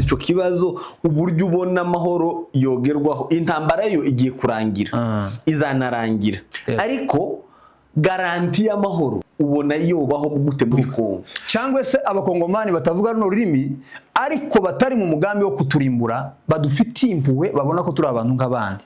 Ico kibazo, uburyo ubona amahoro yogerwaho, intambara yo igiye kurangira, izanarangira, ariko garantie y'amahoro ubona yobaho gute muri Kongo? Cyangwa se Abakongomani batavuga runo rurimi ariko batari mu mugambi wo kuturimbura, badufitiye impuhwe, babona ko turi abantu nk'abandi.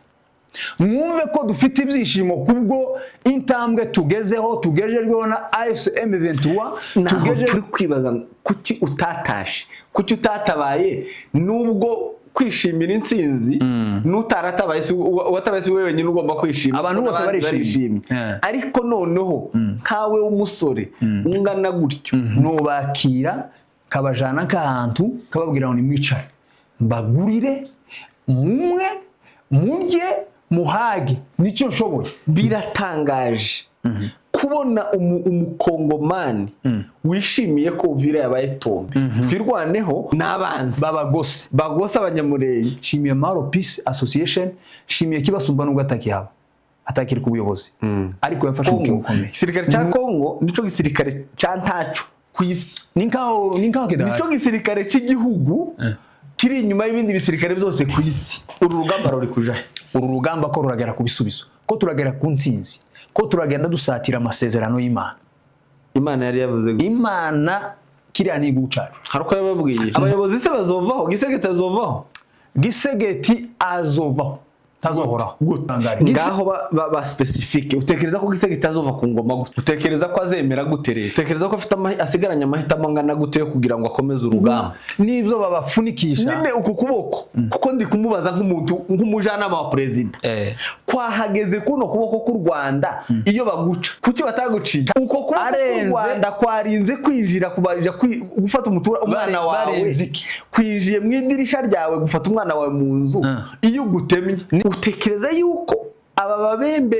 Mwumve ko dufite ibyishimo kubwo intambwe tugezeho, tugejejweho na AFC M23. Naho Tugeje turi kwibaza ngo kuki utatashe, kuki utatabaye, nubwo kwishimira intsinzi n'utaratabaye uwatabaye si we wenyine ugomba kwishima. Abantu bose n'abandi barishimye. barishimye. Ariko noneho nkawe w'umusore ungana gutyo, Nubakira, kabajana nk'ahantu, kababwira ngo nimwicare, mbagurire, mumwe, murye, muhage, nicyo nshoboye. Biratangaje kubona umukongomani wishimiye ko Uvira yabaye tombé, Twirwaneho n'abanzi babagose. Bagose Abanyamurenge. Nshimiye Mahoro Peace Association, nshimiye Kibasumba nubwo atakihaba, atakiri ku buyobozi, ariko yafashe umukingo ukomeye. Igisirikare cya Kongo nico gisirikare cya ntaco ku isi. Ni nkaho kidahari. Nico gisirikare cy'igihugu kiri inyuma y'ibindi bisirikare byose ku isi. Uru rugamba ruri kuja he? Uru rugamba ko ruragera ku bisubizo, ko turagera ku ntsinzi, ko turagenda dusatira amasezerano y'Imana. Imana yari yavuze ngo Imana kiriya ni igihugu cyacu. Hari uko yababwiye. Abayobozi se bazovaho? Tshisekedi azovaho? Tshisekedi azovaho, tazohoraho. Ngaho ba spécifique, utekereza ko Tshisekedi azova ku ngoma gute? Utekereza ko azemera gute rero? Utekereza ko afite asigaranye amahitamo angana gute yo kugira ngo akomeze urugamba? N'ibyo babafunikisha. Nyine uku kuboko, kuko ndi kumubaza nk'umuntu, nk'umujyanama wa perezida, kwahageze kuno kuboko k'u Rwanda, iyo baguca kuki bataguciye uko kuboko k'u Rwanda kwarinze kwinjira kubaja gufata umutura umwana wawe? Barenze iki? Kwinjiye mu idirisha ryawe gufata umwana wawe mu nzu. Iyo ugutemye, utekereza yuko aba babembe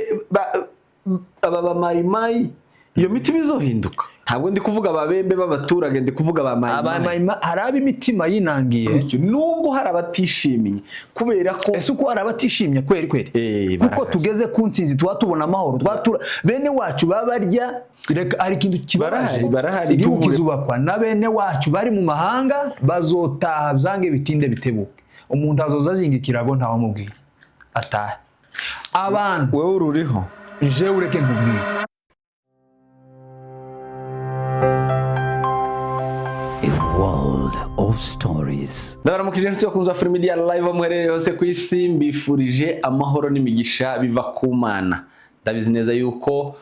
aba bamayimayi iyo mitima izohinduka? Ntabwo ndi kuvuga ababembe b'abaturage, ndi kuvuga abamayimayi. Hari ab'imitima yinangiye. Gutyo, nubwo hari abatishimye kubera ko Ese uko hari abatishimye kweri kweri? Kuko Barahari. tugeze ku ntsinzi, tuba tubona amahoro, tuba tura bene wacu baba barya. Reka, hari ikintu kibabaje. Barahari, barahari, Igihugu tuvuge. kizubakwa na bene wacu bari mu mahanga, bazotaha byange bitinde bitebuke. Umuntu azoza azinga ikirago, ntawamubwiye, atahe abantu. Wowe ururiho. Jewe ureke nkubwire. A world of stories. Ndabaramukije inshuti bakunzi ba Media Live aho muherereye hose ku isi, mbifurije amahoro n'imigisha biva ku Mana. Ndabizi neza yuko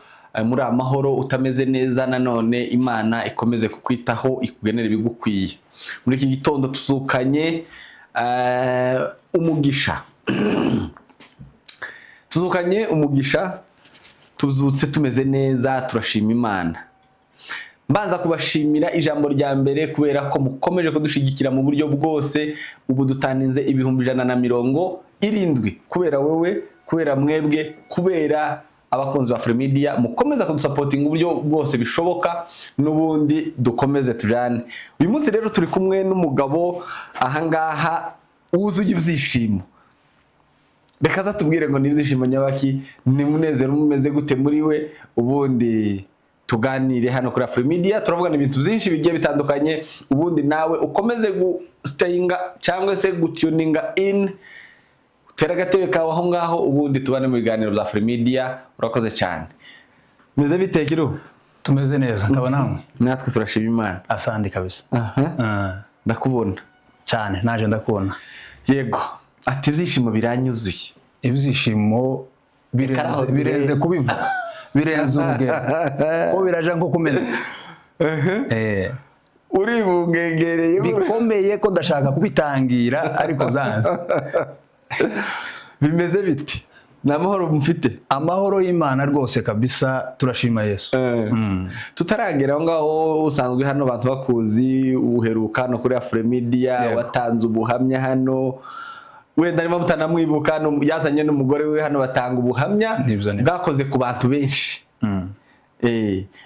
muri amahoro. Utameze neza nanone, Imana ikomeze kukwitaho, ikugenera ibigukwiye. Muri iki gitondo tuzukanye umugisha, tuzukanye umugisha, tuzutse tumeze neza, turashima Imana. Mbanza kubashimira ijambo rya mbere kubera ko mukomeje kudushyigikira mu buryo bwose. Ubu dutaninze 170,000 kubera wowe, kubera mwebwe, kubera abakunzi ba Media mukomeza kudusapotinga uburyo bwose bishoboka. N'ubundi dukomeze tujane. Uyu munsi rero turi kumwe n'umugabo ahangaha wuzuye ibyishimo. Reka aza tubwire ngo ni ibyishimo nyabaki, ni munezero umeze gute muri we, ubundi tuganire hano kuri Afro Media. Turavugana ibintu byinshi bigiye bitandukanye. Ubundi nawe ukomeze gustayinga cyangwa se gutuninga in, utera agatebe kawe aho ngaho, ubundi tubane mu biganiro bya Afro Media. Urakoze cyane. Meze bite, Kiru? Tumeze neza, nkaba namwe. Natwe turashima Imana. Asante kabisa. Aha. Ndakubona. Cyane, naje ndakubona. Yego, ati ibyishimo biranyuzuye. Ibyishimo Reka aho birenze, birenze kubivuga, birenze urugero, ko biraja nko kumeneka. Uribungengereye. Bikomeye ko ndashaka kubitangira ariko byanze. Bimeze biti? Ni amahoro mufite? Amahoro y'Imana rwose kabisa, turashima Yesu. Tutaragera aho ngaho, usanzwe hano abantu bakuzi, uheruka hano kuri Afro Media, watanze ubuhamya hano. Wenda niba mutanamwibuka, yazanye n'umugore we hano batanga ubuhamya Nibyo, nibyo. bwakoze ku bantu benshi.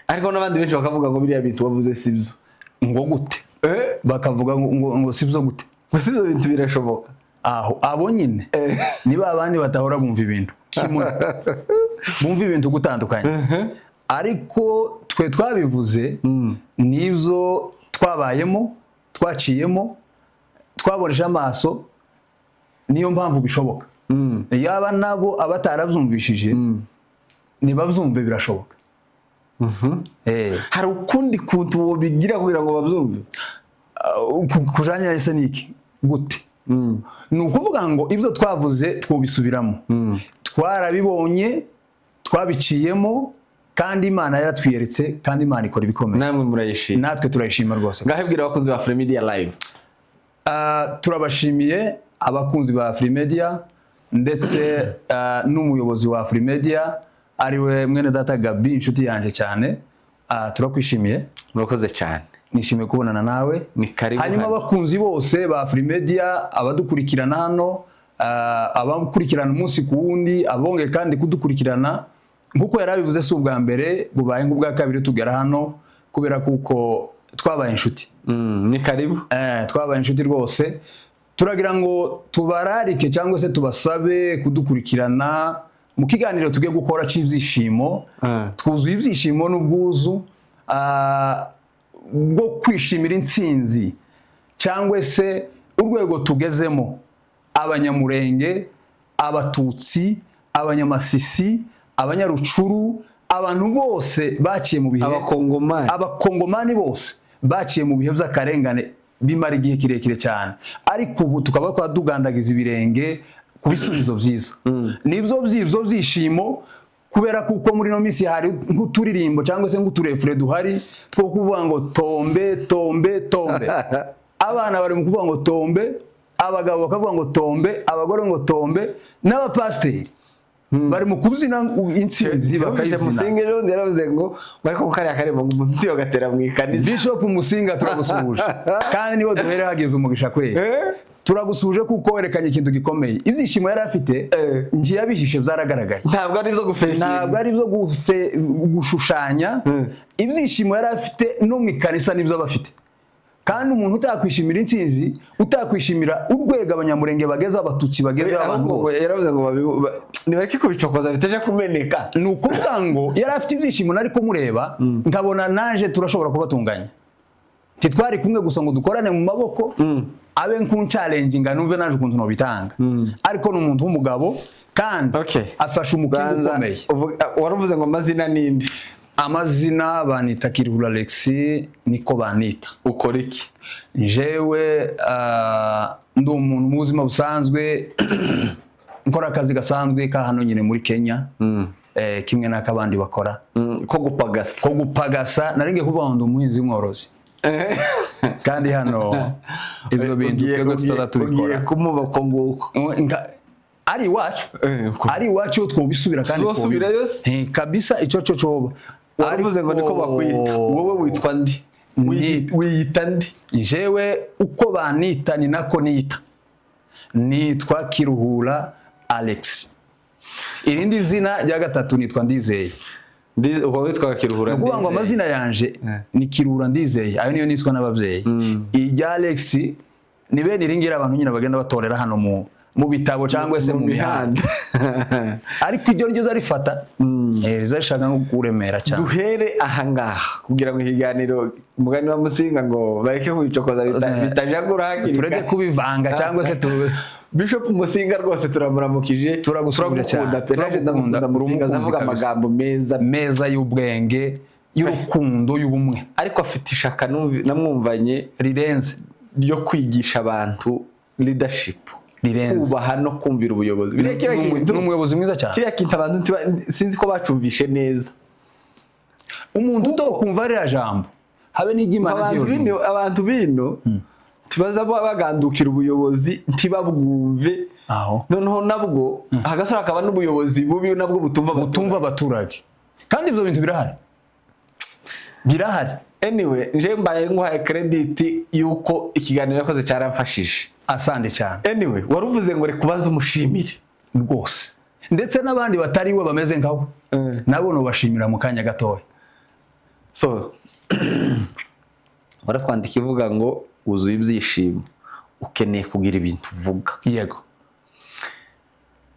Ariko n'abandi benshi bakavuga ngo biriya bintu wavuze si byo. Ngo gute? Bakavuga ngo si byo gute? Ngo si byo bintu birashoboka. Aho abo nyine ni ba bandi batahora bumva ibintu kimwe, bumva ibintu gutandukanye, ariko twe twabivuze n'ibyo twabayemo, twaciyemo. Twabonesha amaso, niyo mpamvu bishoboka. Yaba nabo abatarabyumvishije ntibabyumve, birashoboka. Hari ukundi kuntu wobigira kugira ngo babyumve? Kujanya ese ni iki gute? Ni ukuvuga ngo ibyo twavuze twubisubiramo, twarabibonye, twabiciyemo, kandi Imana yaratwiyeretse, kandi Imana ikora ibikomeye. Namwe murayishima. Natwe turayishima rwose. Ngaho ibwira abakunzi ba Afrimedia Live. Turabashimiye abakunzi ba Afrimedia, ndetse n'umuyobozi wa Afrimedia, ariwe mwene data Gabi, inshuti yanjye cyane. Turakwishimiye. Murakoze cyane. Nishimiye kubonana nawe. Ni karibu Hanyuma hano. abakunzi bose ba Afrimedia, abadukurikirana hano, abakurikirana umunsi ku wundi, abongeye kandi kudukurikirana, nkuko yari abivuze, si ubwa mbere bubaye, nk'ubwa kabiri tugera hano, kubera kuko twabaye inshuti. Ni karibu. Twabaye inshuti rwose. Turagira ngo tubararike cyangwa se tubasabe kudukurikirana mu kiganiro tugiye gukora cy'ibyishimo. Twuzuye ibyishimo n'ubwuzu bwo kwishimira intsinzi cyangwa se urwego tugezemo, Abanyamurenge, Abatutsi, Abanyamasisi, Abanyarucuru, abantu bose baciye mu bihe, Abakongomani. Abakongomani bose baciye mu bihe by'akarengane bimara igihe kirekire cyane, ariko ubu tukaba twadugandagiza ibirenge ku bisubizo byiza. Nibyo by'ibyo byishimo, kubera kuko muri ino minsi hari nk'uturirimbo cyangwa se nk'uturefure duhari two kuvuga ngo tombe, tombe, tombe. Abana bari mu kuvuga ngo tombe, abagabo bakavuga ngo tombe, abagore ngo tombe, n'abapasiteri bari mu kubyina intsinzi, bakayibyina. Musinga ejo bundi yaravuze ngo ariko kariya karembo ngo umuntu bagatera mu ikanisa. Bishop Musinga, turagusuhuje, kandi niwe duhere hagize umugisha kweri. Turagusuhuje kuko werekanye ikintu gikomeye. Ibyishimo yari afite ngiye yabihishe, byaragaragaye. Ntabwo ari ibyo gufekinga. Ntabwo ari ibyo gushushanya. Ibyishimo yari afite no mu ikanisa nibyo aba afite. Kandi umuntu utakwishimira intsinzi, utakwishimira urwego Abanyamurenge bagezeho, Abatutsi bagezeho, abantu Ahubwo bose. yaravuze ngo nibareke kubicokoza bitaje kumeneka. Ni ukuvuga ngo yari afite ibyishimo, nari kumureba nkabona naje turashobora kubatunganya. Ntitwari kumwe gusa ngo dukorane mu maboko, abe nkunchallenginga numve naje ukuntu nobitanga, ariko ni umuntu w'umugabo kandi afashe umukingo Banza ukomeye. Waravuze ngo amazina n'indi. Amazina banita Kiruhura Alexis, niko banita. Ukora iki? Jewe ndi umuntu mu buzima busanzwe, nkora akazi gasanzwe ka hano nyine muri Kenya, kimwe n'akabandi bakora. Ko gupagasa. Ko gupagasa. Nari ngiye kuvuga ngo ndi umuhinzi w'umworozi, kandi hano ibyo bintu twebwe tutaza tubikora. Ugiye kumuba ko nguko. Ari iwacu. Ari Ari iwacu iyo twobisubira kandi Tuzosubirayo se? Kabisa, icyo cyo coba. Waravuze ngo niko bakwita, wowe witwa ndi? Wiyita ndi? Jewe uko banita ni nako niyita, nitwa Kiruhura Alex. Irindi zina rya gatatu nitwa Ndizeye. Uba witwa Kiruhura Ni ukuvuga ngo Ndizeye. amazina yanje ni Kiruhura, Ndizeye, ayo niyo niswa n'ababyeyi. Irya Alex ni bene iri ngiri abantu nyine bagenda batorera hano mu bitabo cyangwa se mu mihanda, ariko iryo ryo zarifata, rizarishaka nko kuremera cyane. Duhere ahangaha kugira ngo ikiganiro, umugani wa Musinga, ngo bareke kubicokoza bitajagura hakiri Tureke kare. kubivanga cyangwa se tu Bishop Musinga rwose turamuramukije. Turagusuhuje Turagukunda cyane. pe, nanjye Turagukunda, ndamukunda uri Musinga, umukunzi azavuga kabisa. amagambo meza. Meza y'ubwenge, y'urukundo, y'ubumwe. Ariko afite ishaka namwumvanye rirenze. ryo kwigisha abantu leadership, Rirenze. kubaha no kumvira ubuyobozi. Biriya kiriya kintu, Ni umuyobozi mwiza cyane. kiriya kintu abantu sinzi ko bacumvishe neza. Umuntu utokumva ririya jambo habe n'iry'Imana Abantu ry'iyo. bino, abantu bino ntibaza bagandukira ubuyobozi, ntibabwumve. Aho. Noneho nabwo hagasore hakaba n'ubuyobozi bubi nabwo butumva abaturage. Butumva abaturage, kandi ibyo bintu birahari, birahari. Anyway, nje mbaye nguhaye credit yuko ikiganiro yakoze cyaramfashije. Asante cyane. Anyway, waruvuze ngo reka ubaze umushimire. Rwose, ndetse n'abandi batari we bameze nkawe, nabo nubashimira mu kanya gatoya. So waratwandika ivuga ngo wuzuye ibyishimo, ukeneye kugira ibintu uvuga. Yego.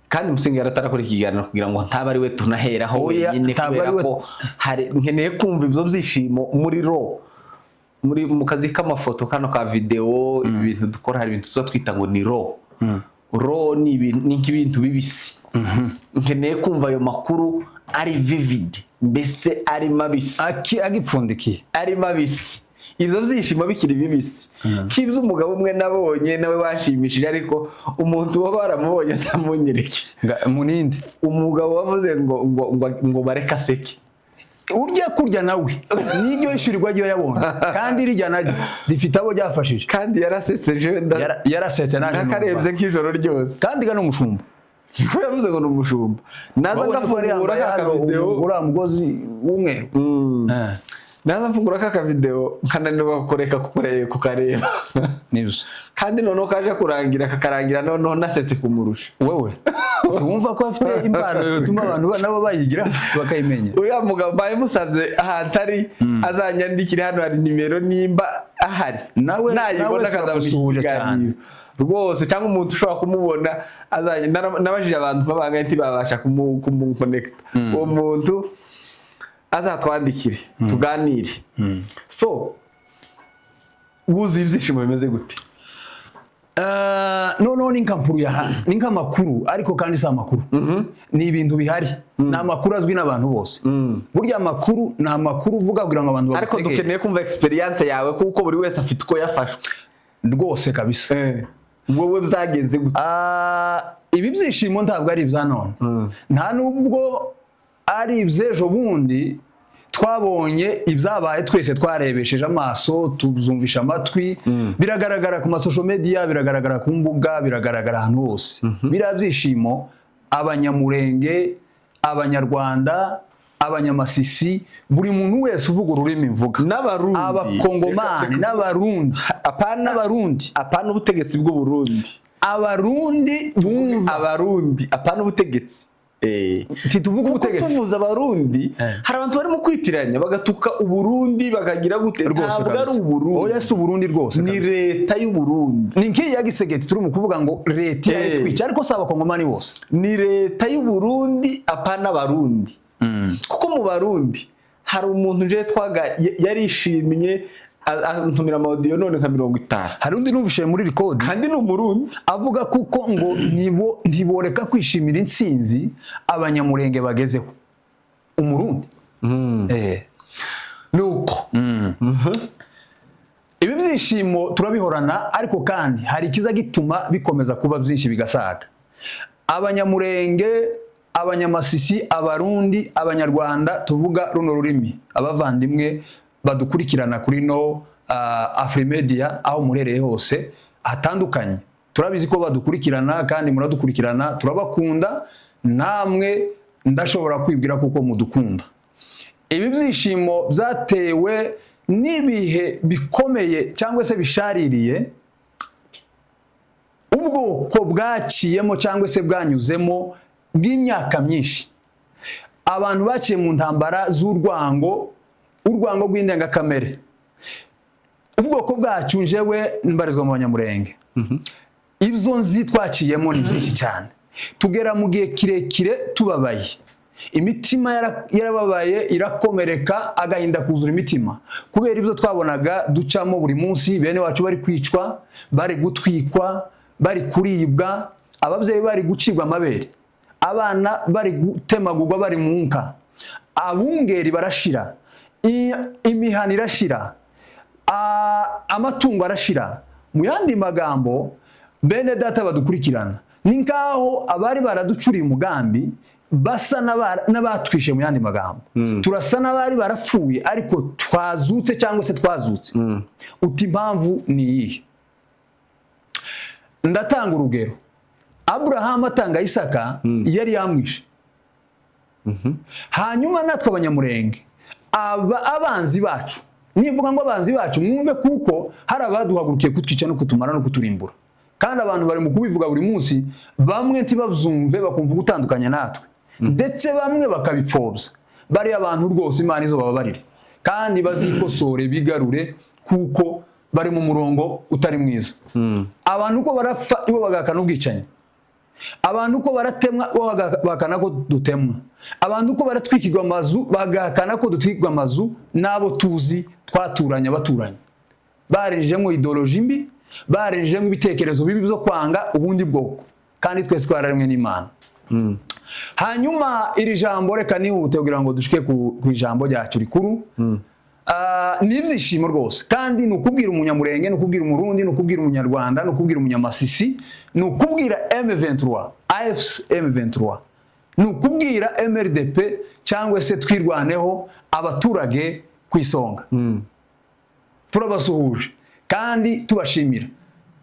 Kandi Musinga yaratarakora ikiganiro kugira ngo ntabe ari we tunaheraho Oya, wenyine, ntabwo kubera ari we. ko hari nkeneye kumva ibyo byishimo muri ro Muri mu kazi k'amafoto kano ka video, ibi bintu dukora, hari ibintu tuza twita ngo ni raw. Raw ni ibintu, ni nk'ibintu bibisi. Nkeneye kumva ayo makuru ari vivid, mbese ari mabisi, Agipfundikiye. ari mabisi, ibyo byishimo bikiri bibisi, k'ibyo umugabo umwe nabonye nawe wanshimishije, ariko umuntu waba waramubonye azamunyereke. Muninde. Umugabo wavuze ngo bareke aseke. Urya kurya nawe niryo ishyurirwa ryo yabonye, kandi rijya naryo rifite abo ryafashije. Kandi yaraseseje. Yarasetse nanjye numva. Nakarebye nk'ijoro ryose. Kandi ga ni umushumba. Ko yavuze ngo ni umushumba, naza Wabonye ko yari ngafungura yambaye ka hano kavideo. Uriya mugozi w'umweru. Naza mfungura ka kavideo nkananirwa kukureka kukareba. Nibyo. Kandi noneho kaje kurangira, kakarangira noneho nasetse kumurusha. Wewe wumva ko afite impano yotuma abantu nabo bayigira bakayimenya. Uriya mugabo mbaye musabye ahantu ari azanyandikire, hano hari nimero nimba ahari. Nawe nayibona akazabona turagusuhuje ikiganiro rwose, cyangwa umuntu ushobora kumubona azanye. Nabajije abantu babangaye ntibabasha kumukonekita. Uwo muntu azatwandikire tuganire. So wuzuye ibyishimo bimeze gute? Noneho ni nkampuru ya ni nk'amakuru, ariko kandi si amakuru, ni ibintu bihari, ni amakuru azwi n'abantu bose. Burya amakuru ni amakuru uvuga kugira ngo abantu Ariko bagutegere. dukeneye kumva experience yawe, kuko buri wese afite uko yafashwe. Rwose kabisa. Wowe byagenze gute? Ibi byishimo ntabwo ari ibya none, nta nubwo ari iby'ejo bundi. Twabonye ibyabaye twese, twarebesheje amaso, tuzumvisha amatwi, biragaragara ku ma social media, biragaragara ku mbuga, biragaragara ahantu hose. Biriya byishimo Abanyamurenge, Abanyarwanda, Abanyamasisi, buri muntu wese uvuga ururimi mvuga, N'Abarundi. Abakongomani n'Abarundi. Apana. N'Abarundi. Apana ubutegetsi bw'u Burundi. Abarundi bumva. Abarundi, apana ubutegetsi. Ntituvuga Kuko ubutegetsi. tuvuze Abarundi, hari abantu barimo kwitiranya bagatuka Uburundi, bakagira gute. Rwose Ntabwo ari kabisa. Uburundi. Oya, si Uburundi rwose Ni kabisa. leta y'Uburundi. Ni nk'iyi ya Gisegeti turi mu kuvuga ngo leta iratwica, ariko si Abakongomani bose. Ni leta y'Uburundi, apana Abarundi, kuko mu Barundi hari umuntu nje twaga yarishimye, antumira ama audio none nka 50. Hari undi numvise muri record Kandi ni Umurundi. avuga kuko ngo nibo ntiboreka kwishimira intsinzi Abanyamurenge bagezeho, Umurundi. Nuko Ibi byishimo turabihorana, ariko kandi hari ikiza gituma bikomeza kuba byinshi bigasaga. Abanyamurenge, Abanyamasisi, Abarundi, Abanyarwanda tuvuga runo rurimi, abavandimwe badukurikirana kuri no Afrimedia, aho murereye hose hatandukanye, turabizi ko badukurikirana kandi muradukurikirana, turabakunda. Namwe ndashobora kwibwira kuko mudukunda. Ibi byishimo byatewe n'ibihe bikomeye cyangwa se bishaririye ubwoko bwaciyemo cyangwa se bwanyuzemo bw'imyaka myinshi. Abantu baciye mu ntambara z'urwango, urwango rw'indengakamere. Ubwoko bwacu, njewe mbarizwa mu Banyamurenge, ibyo nzi twaciyemo ni byinshi cyane. Tugera mu gihe kirekire tubabaye, imitima yarababaye, irakomereka, agahinda kuzura imitima kubera ibyo twabonaga ducamo buri munsi: bene wacu bari kwicwa, bari gutwikwa, bari kuribwa, ababyeyi bari gucibwa amabere, abana bari gutemagurwa bari mu nka, abungeri barashira, imihana irashira, amatungo arashira. Mu yandi magambo, bene data badukurikirana, ni nkaho abari baraducuriye umugambi basa n'abatwishe. Mu yandi magambo, turasa n'abari barapfuye ariko twazutse cyangwa se twazutse. Uti impamvu ni iyihe? Ndatanga urugero: Aburahamu atanga Isaka yari yamwishe. Hanyuma natwe Abanyamurenge, abanzi bacu, nivuga ngo abanzi bacu mwumve kuko hari abaduhagurukiye kutwica no kutumara no kuturimbura, kandi abantu bari mu kubivuga buri munsi, bamwe ntibabyumve, bakumva gutandukanya natwe, ndetse bamwe bakabipfobya. Bariya abantu rwose Imana izo bababarire kandi bazikosore bigarure, kuko bari mu murongo utari mwiza. Abantu uko barapfa ibo bagahakana ubwicanyi, abantu uko baratemwa bo bagahakana ko dutemwa, abantu uko baratwikirwa amazu bagahakana ko dutwikirwa amazu n'abo tuzi twaturanye, abaturanye. Barinjijemo idéologie mbi, barinjijemo ibitekerezo bibi byo kwanga ubundi bwoko, kandi twese twararemwe n'Imana. Hanyuma iri jambo, reka nihute kugira ngo dushike ku ijambo ryacu rikuru. Ni ibyishimo rwose, kandi ni ukubwira Umunyamurenge, ni ukubwira Umurundi, ni ukubwira Umunyarwanda, ni ukubwira Umunyamasisi, ni ukubwira M23, AFC M23, ni ukubwira MRDP cyangwa se Twirwaneho, abaturage ku isonga. Turabasuhuje kandi tubashimira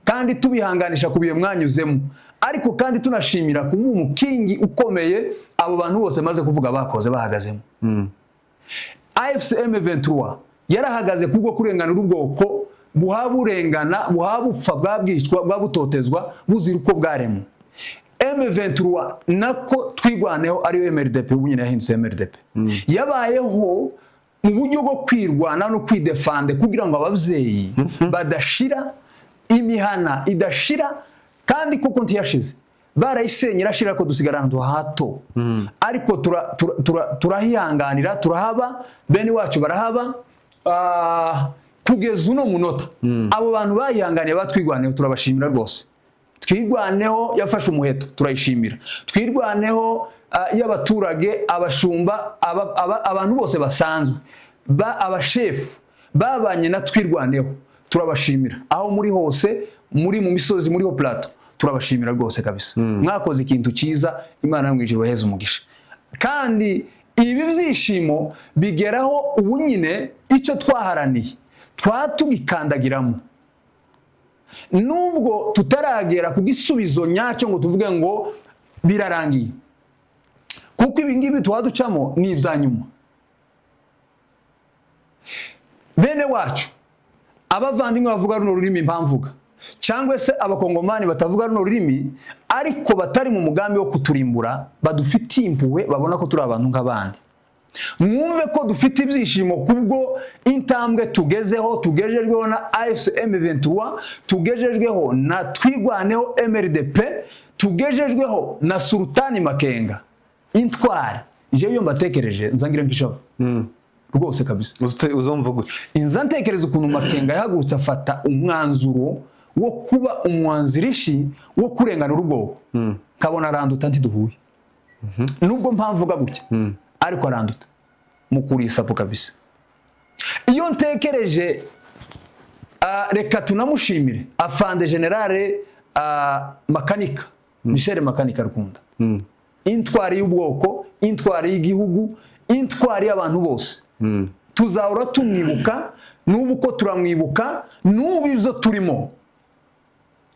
kandi tubihanganisha ku bihe mwanyuzemo, ariko kandi tunashimira ku umukingi ukomeye abo bantu bose maze kuvuga bakoze, bahagazemo. AFC M23 yarahagaze kubwo kurenganura ubwoko buhaburengana, buhabupfa, bwabwicwa, bwabutotezwa, buzira uko bwaremwe. M23, nako Twigwaneho, ariyo MRDP, ubu nyine yahindutse MRDP, yabayeho mu buryo bwo kwirwana no kwidefande kugira ngo ababyeyi badashira, imihana idashira. Kandi koko ntiyashize, barayisenye irashira, ko dusigara ahantu hato, ariko turahihanganira, turahaba, bene wacu barahaba. Kugeza uno munota abo bantu bayihanganiye, batwigwaneho, turabashimira rwose. Twirwaneho yafashe umuheto, turayishimira. Twirwaneho y'abaturage, abashumba, abantu bose basanzwe, abashefu babanye na Twirwaneho, turabashimira aho muri hose, muri mu misozi, muri ho plateau, turabashimira rwose kabisa. Mwakoze ikintu cyiza, Imana yo mu ijuru ibaheze umugisha. Kandi ibi byishimo bigeraho ubu nyine icyo twaharaniye twatugikandagiramo, nubwo tutaragera ku gisubizo nyacyo ngo tuvuge ngo birarangiye, kuko ibi ngibi tuba ducamo ni ibya nyuma. Bene wacu, abavandimwe bavuga runo rurimi mpamvuga, cyangwa se Abakongomani batavuga runo rurimi ariko batari mu mugambi wo kuturimbura, badufitiye impuhwe, babona ko turi abantu nk'abandi, mwumve ko dufite ibyishimo kubwo intambwe tugezeho, tugejejweho na AFC M23, tugejejweho na Twigwaneho MRDP, tugejejweho na Sultani Makenga intwari. Njyewe iyo mbatekereje nzangira nk'ishavu rwose kabisa. Uzumva gute? Inza ntekereza ukuntu Makenga yahagurutse afata umwanzuro wo kuba umwanzirishi wo kurenganura ubwoko, nkabona aranduta, ntiduhuye. Nubwo mpamvuga gutya, ariko aranduta mukuriye isapo kabisa. Iyo ntekereje, reka tunamushimire afande général Makanika, Michel Makanika Rukunda, intwari y'ubwoko, intwari y'igihugu, intwari y'abantu bose. Tuzahora tumwibuka, n'ubu ko turamwibuka, n'ubu ibyo turimo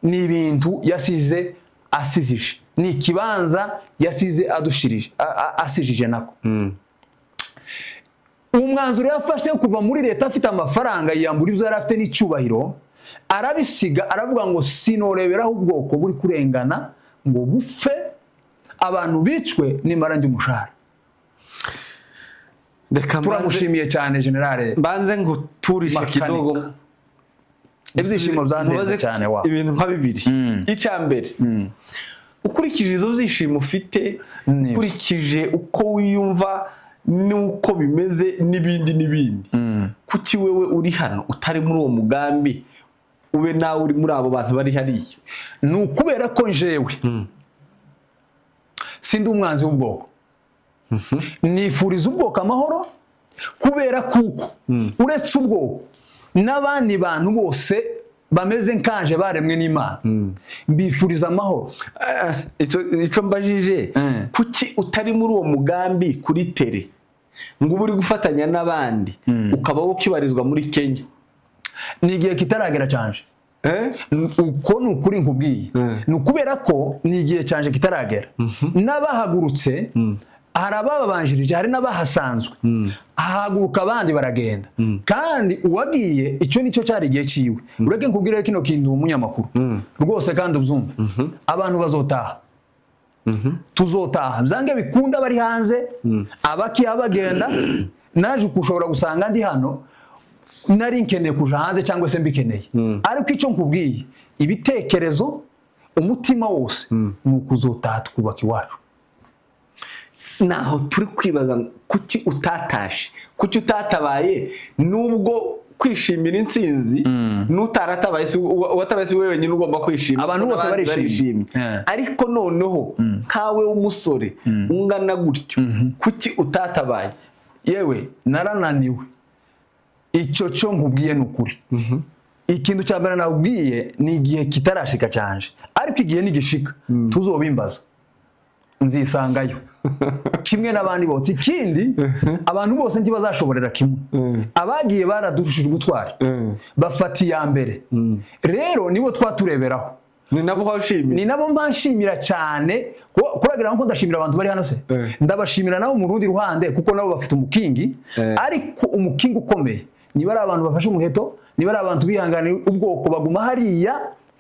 ni ibintu yasize asizije, ni ikibanza yasize adushirije, asijije nako. Umwanzuro yafashe wo kuva muri leta afite amafaranga, yiyambura ibyo yari afite n'icyubahiro arabisiga, aravuga ngo sinoreberaho ubwoko buri kurengana ngo bupfe, abantu bicwe, nimara njye umushahara. Reka Turamushimiye cyane général mbanze nguturishe Makanika. kidogo. Ibyishimo byandenze Nkubaze cyane wa. ibintu nka bibiri. Icya mbere, ukurikije izo byishimo ufite, Nibyo. ukurikije uko wiyumva n'uko bimeze n'ibindi n'ibindi, kuki wewe uri hano utari muri uwo mugambi, ube nawe uri muri abo bantu bari hariya? Ni ukubera ko njewe sindi umwanzi w'ubwoko, nifuriza ubwoko amahoro, kubera kuko uretse ubwoko n'abandi bantu bose bameze nkanje baremwe n'Imana, mbifuriza amahoro. Ico mbajije, kuki utari muri uwo mugambi kuri terrain, ngo ube uri gufatanya n'abandi, ukaba wo ukibarizwa muri Kenya? Ni igihe kitaragera cyanje. Eh? Uko ni ukuri nkubwiye. Ni ukubera ko ni igihe cyanje kitaragera. N'abahagurutse, hari abababanjirije, hari n'abahasanzwe, hahaguruka abandi baragenda, kandi uwagiye icyo nicyo cyari igihe cyiwe. Ureke nkubwire kino kintu, umunyamakuru, rwose kandi ubyumve: abantu bazotaha, tuzotaha byange bikunda. Bari hanze, abakiya bagenda, naje ushobora gusanga ndi hano nari nkeneye kuja hanze cyangwa se mbikeneye, ariko icyo nkubwiye, ibitekerezo, umutima wose ni ukuzotaha tukubaka iwacu. Naho turi kwibaza ngo kuki utatashe, kuki utatabaye, nubwo Kwishimira intsinzi n'utaratabaye uwatabaye si we wenyine ugomba kwishima, Abantu kuko bose n'abandi barishimye. barishimye. Ariko noneho nkawe w'umusore ungana gutyo, kuki utatabaye? Yewe, narananiwe. Icyo cyo nkubwiye ni ukuri. Ikintu cya mbere nakubwiye ni igihe kitarashika cyanje, ariko igihe nigishika tuzobimbaza, nzisangayo kimwe n'abandi bose. Ikindi, abantu bose ntibazashoborera kimwe. Abagiye baradurushije ubutwari, bafata iya mbere, rero nibo twatureberaho. Ni nabo washimiye? Ni nabo mbanshimira cyane. Kuragira ngo ndashimira abantu bari hano se, ndabashimira nabo mu rundi ruhande, kuko nabo bafite umukingi, ariko umukingi ukomeye niba ari abantu bafashe umuheto, niba ari abantu bihanganiye ubwoko, baguma hariya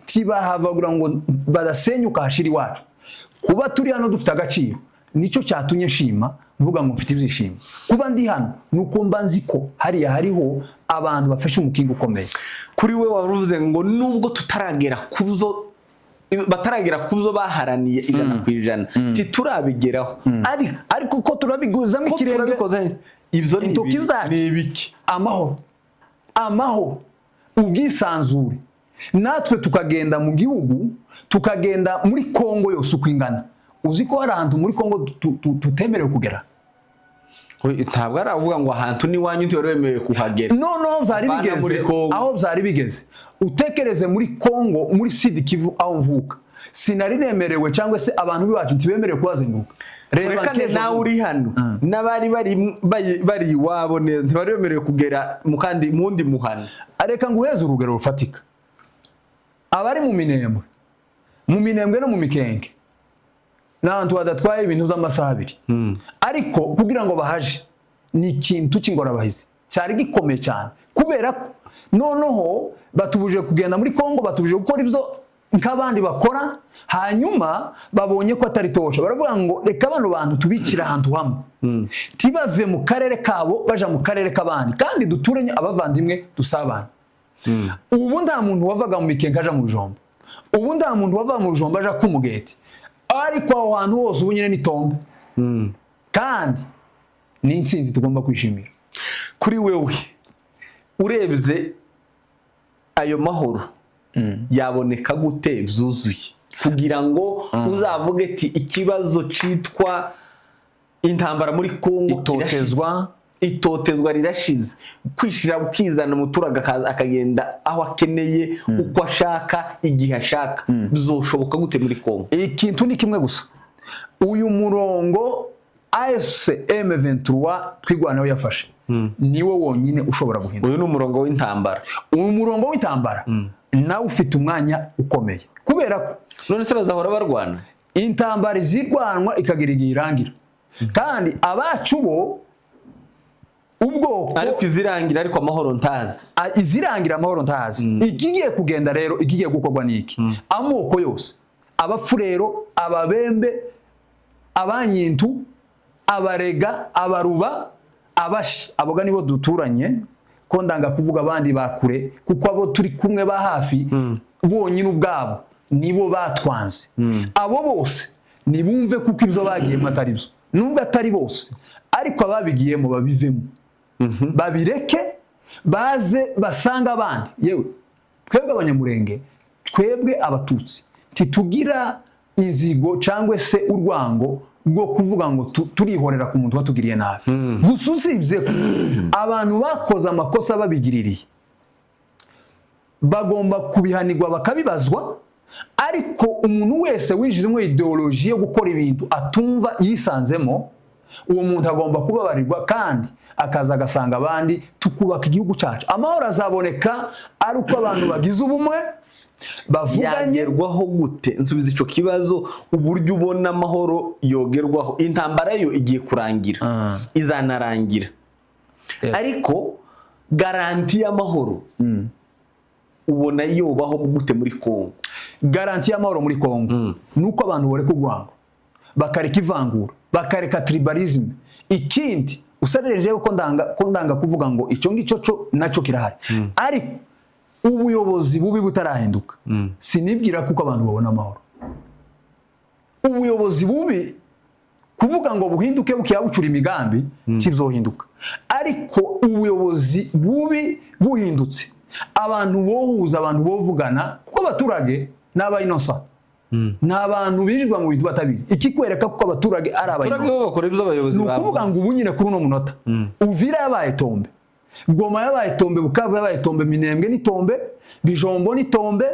tibahavagura ngo badasenyuka hashira iwacu. Kuba turi hano dufite agaciro, nicyo cyatumye nshima mvuga ngo mfite ibyishimo. Kuba ndi hano ni uko mba nzi ko hariya hariho abantu bafashe umukingi ukomeye. Kuri we waruvuze ngo nubwo tutaragera kubyo, bataragera kubyo baharaniye 100%, titurabigeraho, ariko Ariko ko turabiguzamo ko ikirenge turabikoze, ibyo ni intoki zacu. Ni ibiki? Amahoro, amahoro, ubwisanzure, natwe tukagenda mu gihugu, tukagenda muri Kongo yose uko ingana. Uzi ko hari ahantu muri Kongo tutemerewe kugera? Ntabwo ari avuga ngo ahantu n'iwanyu ntiwari wemerewe kuhagera. Noneho byari Bana bigeze muri Kongo. Aho byari bigeze, utekereze muri Kongo, muri Sud Kivu aho mvuka, sinari nemerewe, cyangwa se abantu b'iwacu ntibemerewe kuhazenguruka. Reba Rekane nk'ejo nawe bundi. Uri hano n'abari bari iwabo neza ntibari bemerewe kugera mu kandi mu wundi muhana. Reka nguheze urugero rufatika. Abari mu Minembwe, mu Minembwe no mu Mikenke, ni ahantu hadatwaye ibintu by'amasaha 2, ariko kugira ngo bahaje ni ikintu cy'ingorabahizi cyari gikomeye cyane, kubera ko noneho batubujije kugenda muri Kongo, batubujije gukora ibyo nk'abandi bakora. Hanyuma babonye ko atari tosha, baravuga ngo reka bano bantu tubikire ahantu hamwe, tibave mu karere kabo baja mu karere k'abandi, kandi duturanye abavandimwe, dusabane. Ubu nta muntu wavaga mu Mikenke aja mu Bijombo, ubu nta muntu wavaga mu Bijombo aja ku Mugeti, ariko aho hantu hose ubu nyine ni tombe, kandi ni intsinzi tugomba kwishimira. Kuri wewe urebye, ayo mahoro yaboneka gute byuzuye kugira ngo uzavuge ati ikibazo cyitwa intambara muri Kongo Itotezwa. kirashize. Itotezwa rirashize, kwishira ukizana, umuturage akagenda aho akeneye, uko ashaka, igihe ashaka, bizoshoboka gute muri Kongo? Ikintu ni kimwe gusa: uyu murongo AFC M23 Twirwaneho yafashe niwo wonyine ushobora guhindura. Uyu ni umurongo w'intambara. Uyu murongo w'intambara nawe ufite umwanya ukomeye, kubera ko None se bazahora barwana? Intambara izirwanwa ikagira igihe irangira, kandi abacu bo ubwoko Ariko izirangira, ariko amahoro ntazi. Izirangira, amahoro ntazi. Ikigiye kugenda rero, ikigiye gukorwa ni iki: amoko yose, Abapfurero, Ababembe, Abanyintu, Abarega, Abaruba, Abashi, aboga nibo duturanye, ko ndanga kuvuga abandi ba kure, kuko abo turi kumwe ba hafi bonyine ubwabo nibo batwanze. Abo bose nibumve kuko ibyo bagiyemo atari byo, nubwo atari bose, ariko ababigiyemo babivemo, babireke, baze basanga abandi. Yewe, twebwe Abanyamurenge, twebwe Abatutsi, ntitugira inzigo cyangwa se urwango rwo kuvuga ngo turihorera ku muntu watugiriye nabi. Gusa usibye ko abantu bakoze amakosa babigiririye bagomba kubihanirwa, bakabibazwa, ariko umuntu wese winjizemo idéologie yo gukora ibintu atumva yisanzemo, uwo muntu agomba kubabarirwa kandi akaza agasanga abandi, tukubaka igihugu cyacu. Amahoro azaboneka ari uko abantu bagize ubumwe, bavuganye. Yagerwaho gute? Nsubiza ico kibazo, uburyo ubona amahoro yogerwaho. Intambara yo igiye kurangira, izanarangira, ariko garantie y'amahoro ubona yobaho gute muri Kongo? Garantie y'amahoro muri Kongo ni uko abantu bareka urwango, bakareka ivangura, bakareka tribalisme. Ikindi usarereje ko ndanga kuvuga ngo icyo ngicyo cyo nacyo kirahari, ariko ubuyobozi bubi butarahinduka, sinibwira kuko abantu babona amahoro. Ubuyobozi bubi Kuvuga ngo buhinduke bukiya bucura imigambi, ntibizohinduka. Ariko ubuyobozi bubi buhindutse, abantu bohuza, abantu bovugana, kuko abaturage ni aba innocent, ni abantu binjizwa mu bintu batabizi. Ikikwereka kuko abaturage ari Abaturage aba innocent, bo bakora ibyo abayobozi ni ukuvuga bavuze. ngo ubu nyine kuri uno munota Uvira yabaye tombe, Goma yabaye tombe, Bukavu yabaye tombe, Minembwe ni tombe, Bijombo ni tombe,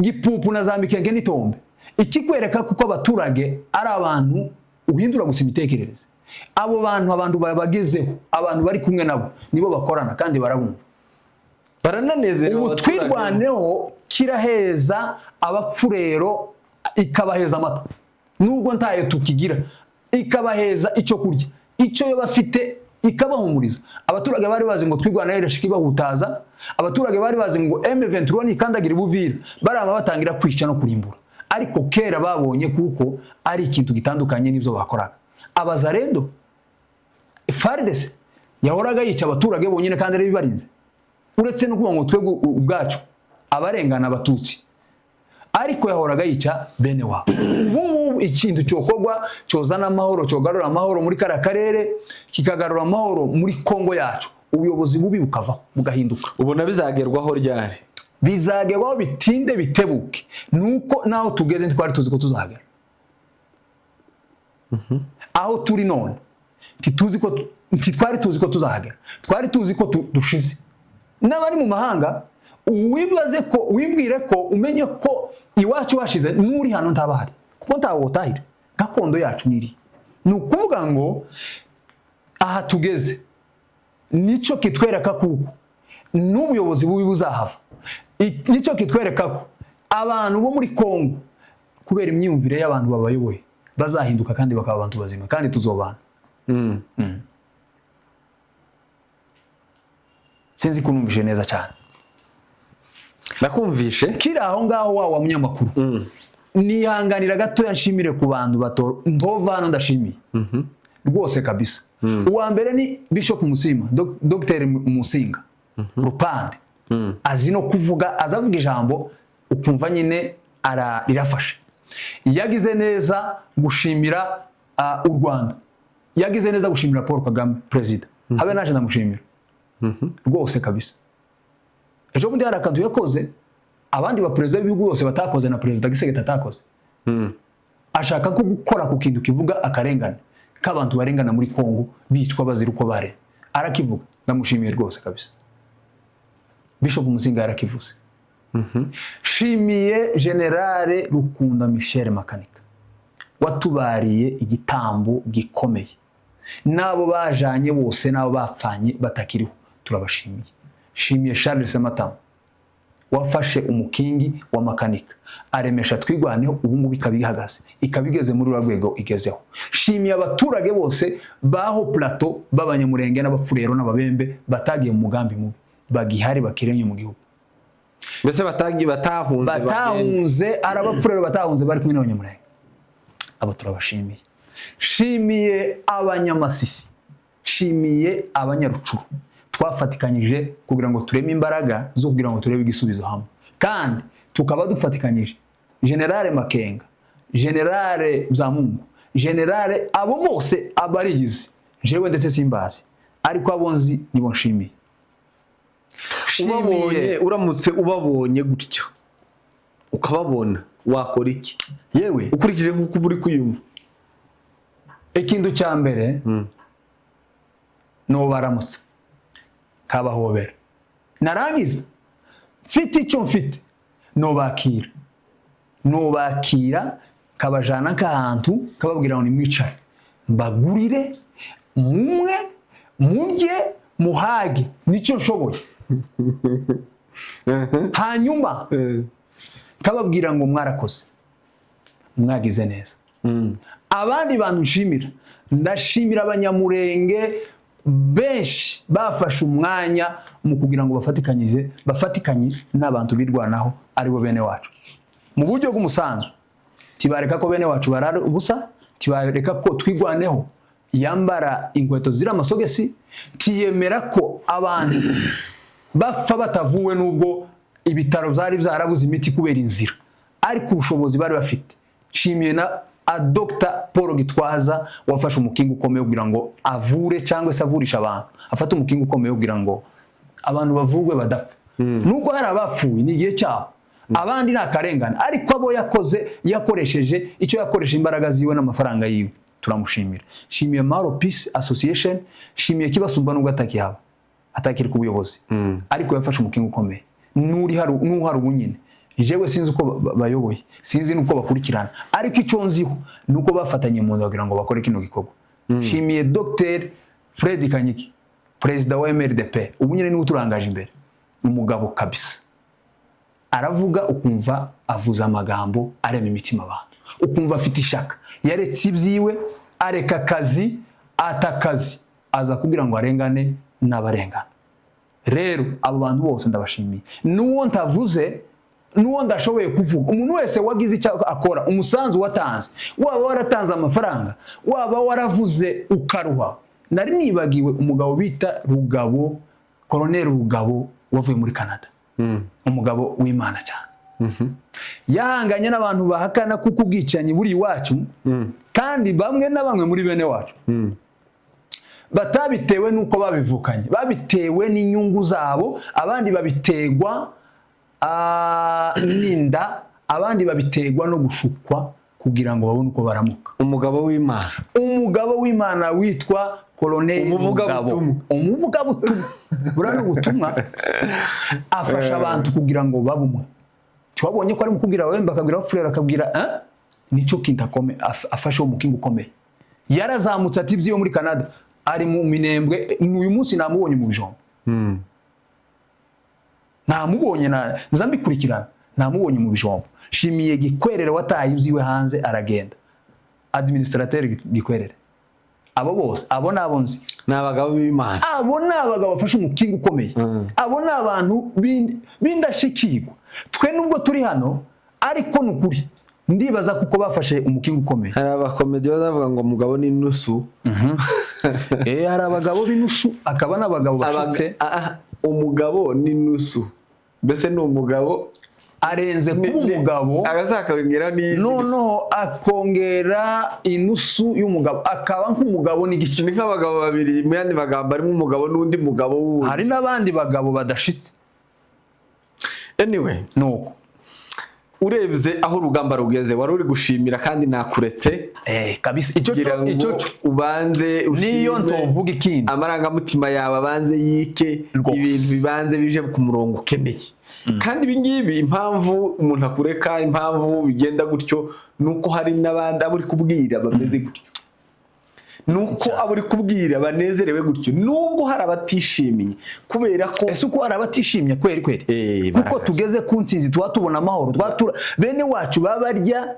Gipupu na za Mikenke ni tombe. Ikikwereka kuko abaturage ari abantu uhindura gusa imitekerereze, abo bantu, abantu babagezeho, abantu bari kumwe nabo, nibo bakorana kandi barabumva. Barananezerewe Ubu abaturage. Twirwaneho kiraheza abapfurero, ikabaheza amata nubwo ntayo tukigira, ikabaheza icyo kurya, icyo yo bafite, ikabahumuriza. Abaturage bari bazi ngo Twirwaneho irashika ibahutaza. Abaturage bari bazi ngo M23 nikandagira Buvira barama batangira kwica no kurimbura, ariko kera babonye kuko ari ikintu gitandukanye n'ibyo bakoraga. Abazarendo, FARDC yahoraga yica abaturage bonyine kandi ari bibarinze, uretse no kuvuga ngo twebwe ubwacu abarengana abatutsi, ariko yahoraga yica bene wabo. Ubu ngubu ikintu cyokorwa cyozana amahoro, cyogarura amahoro muri kariya karere, kikagarura amahoro muri Kongo yacu, ubuyobozi bubi bukavaho, bugahinduka. Ubona bizagerwaho ryari? Bizagerwaho bitinde bitebuke, nuko naho tugeze ntitwari tuzi ko tuzahagera. Aho turi none ntituzi ko, ntitwari tuzi ko tuzahagera. Twari tuzi ko dushize n'abari mu mahanga. Wibaze ko, wibwire ko, umenye ko iwacu hashize, n'uri hano ntabahari kuko ntawe wotahira. Gakondo yacu niri, ni ukuvuga ngo aha tugeze nicyo kitwereka kuko n'ubuyobozi bubi buzahava. Nicyo kitwereka ko abantu bo muri Kongo, kubera imyumvire y'abantu babayoboye, bazahinduka kandi bakaba abantu bazima, kandi tuzobana. Sinzi ko numvise neza cyane. Nakumvishe. Kiri aho ngaho wa munyamakuru, nihanganira gatoya nshimire ku bantu bato ntova hano. Ndashimiye rwose kabisa. Uwa mbere ni Bishop Musima, Dr Musinga Rupande. Azi no kuvuga, azavuga ijambo ukumva nyine rirafashe. Yagize neza gushimira u Rwanda, yagize neza gushimira Paul Kagame perezida, habe naje ndamushimira rwose kabisa. Ejo bundi hari akantu yakoze abandi ba perezida b'ibihugu bose batakoze, na perezida Gisegeti atakoze. Ashaka ko gukora ku kintu kivuga akarengane k'abantu barengana muri Kongo, bicwa bazira uko bare, arakivuga. Ndamushimiye rwose kabisa. Bishop Musinga yarakivuze. Shimiye Generale Rukunda Michel Makanika watubariye igitambo gikomeye, n'abo bajanye bose, n'abo bapfanye batakiriho, turabashimiye. Shimiye Charles Sematama wafashe umukingi wa Makanika, aremesha Twigwaneho, ubu ngubu ikaba ihagaze, ikaba igeze muri ruriya rwego igezeho. Shimiye abaturage bose baho plateau b'Abanyamurenge n'Abapfurero n'Ababembe batagiye mu mugambi mubi, bagihari, bakiremye mu gihugu. Mbese batahunze bagenda. Batahunze, ari Abapfurero batahunze bari kumwe n'Abanyamurenge, abo turabashimiye. Shimiye Abanyamasisi, shimiye Abanyarucuru twafatikanyije kugira ngo tureme imbaraga zo kugira ngo turebe igisubizo hamwe, kandi tukaba dufatikanyije Generale Makenga, Generale Byamungu, Generale, abo bose abariyizi, jewe ndetse simbazi, ariko abo nzi nibo nshimiye. Ubabonye, uramutse ubabonye gutyo ukababona, wakora iki? Yewe, ukurikije nk'uko uba uri kwiyumva. Ikintu cya mbere ni ubaramutsa, kabahobera, narangiza mfite icyo mfite nubakira, nubakira, kabajana nk'ahantu, kababwira ngo nimwicare, mbagurire, mumwe murye muhage, nicyo nshoboye. Hanyuma kababwira ngo mwarakoze, mwagize neza. Abandi bantu nshimira, ndashimira Abanyamurenge benshi bafashe umwanya mu kugira ngo bafatikanyije, bafatikanye n'abantu birwanaho, aribo bene wacu, mu buryo bw'umusanzu. Tibareka ko bene wacu barara ubusa, tibareka ko Twigwaneho yambara inkweto ziri amasogesi, tiyemera ko abantu bapfa batavuwe, nubwo ibitaro byari byarabuze imiti kubera inzira, ariko ubushobozi bari bafite. Nshimiye na Dr Paul Gitwaza wafashe umukingo ukomeye kugira ngo avure cyangwa se avurisha abantu, afate umukingo ukomeye kugira ngo abantu bavurwe badapfa. Nubwo hari abapfuye, ni igihe cyabo, abandi ni akarengane, ariko abo yakoze, yakoresheje icyo yakoresha, imbaraga ziwe n'amafaranga yiwe, turamushimira. Nshimiye Mahoro Peace Association, nshimiye Kibasumba nubwo atakihaba, atakiri ku buyobozi, ariko yafashe umukingo ukomeye. N'uri hari, n'uhari ubu nyine, jewe sinzi uko bayoboye, sinzi n'uko bakurikirana, ariko icyo nziho ni uko bafatanye mu nda kugira ngo bakore kino gikorwa. Nshimiye Dr Fred Kanyiki, perezida wa MRDP, ubu nyine niwe uturangaje imbere, umugabo kabisa, aravuga ukumva avuze amagambo arema imitima abantu, ukumva afite ishaka. Yaretse ibyiwe, areka akazi, ata akazi, aza kugira ngo arengane n'abarengana. Rero abo bantu bose ndabashimiye, n'uwo ntavuze, n'uwo ndashoboye kuvuga, umuntu wese wagize icyo akora, umusanzu watanze, waba waratanze amafaranga, waba waravuze ukaruha. Nari nibagiwe umugabo bita Rugabo, Koroneri Rugabo wavuye muri Canada, umugabo w'Imana cyane, yahanganye n'abantu bahakana kuko ubwicanyi buri iwacu, kandi bamwe na bamwe muri bene wacu batabitewe n'uko babivukanye, babitewe n'inyungu zabo, abandi babiterwa n'inda, abandi babiterwa no gushukwa kugira ngo babone uko baramuka. Umugabo w'Imana. Umugabo w'Imana witwa Koloneli Umuvugabutumwa. Rugabo. Umuvugabutumwa, buriya ni ubutumwa, afasha abantu kugira ngo babe umwe. Twabonye ko ari mu kubwira ababembe, akabwira abafurere, akabwira, eh? Nicyo kintu afashe uwo mukingo ukomeye. Yarazamutse ati ibyiwe muri Canada, ari mu Minembwe uyu munsi, namubonye mu Bijombo, namubonye na nza mbikurikirana, namubonye mu Bijombo. Shimiye Gikwerere wataye ibyiwe hanze aragenda, administrateur Gikwerere. Abo bose, abo ni abo nzi. Ni abagabo b'Imana. Abo ni abagabo bafashe umukingo ukomeye, abo ni abantu b'indashyikirwa. Twe nubwo turi hano, ariko ni ukuri ndibaza kuko bafashe umukingo ukomeye. Hari abakomedi bazavuga ngo mugabo ni nusu. Hari abagabo b'inusu, akaba n'abagabo bashitse. Umugabo ni nusu, mbese ni umugabo. Arenze kuba umugabo. Agazakongera ni Noneho akongera inusu y'umugabo, akaba nk'umugabo n'igice. Ni nk'abagabo babiri, mu yandi magambo harimo umugabo n'undi mugabo wundi. Hari n'abandi bagabo badashitse. Anyway, nuko urebye aho urugamba rugeze, wari uri gushimira kandi nakuretse Kabisa, icyo kugira cyo ngo icyo cyo ubanze niyo ushime, ntovuga ikindi. Amarangamutima yawe abanze yike. Rwose. Ibintu bibanze bije ku murongo ukeneye. Kandi ibi ngibi, impamvu umuntu akureka, impamvu bigenda gutyo, ni uko hari n'abandi abo uri kubwira bameze gutyo, ni uko abo uri kubwira banezerewe gutyo, nubwo hari abatishimiye kubera ko Ese uko hari abatishimye kweri kweri? Eh, Kuko barahari. tugeze ku ntsinzi, tuba tubona amahoro, tuba bene wacu baba barya.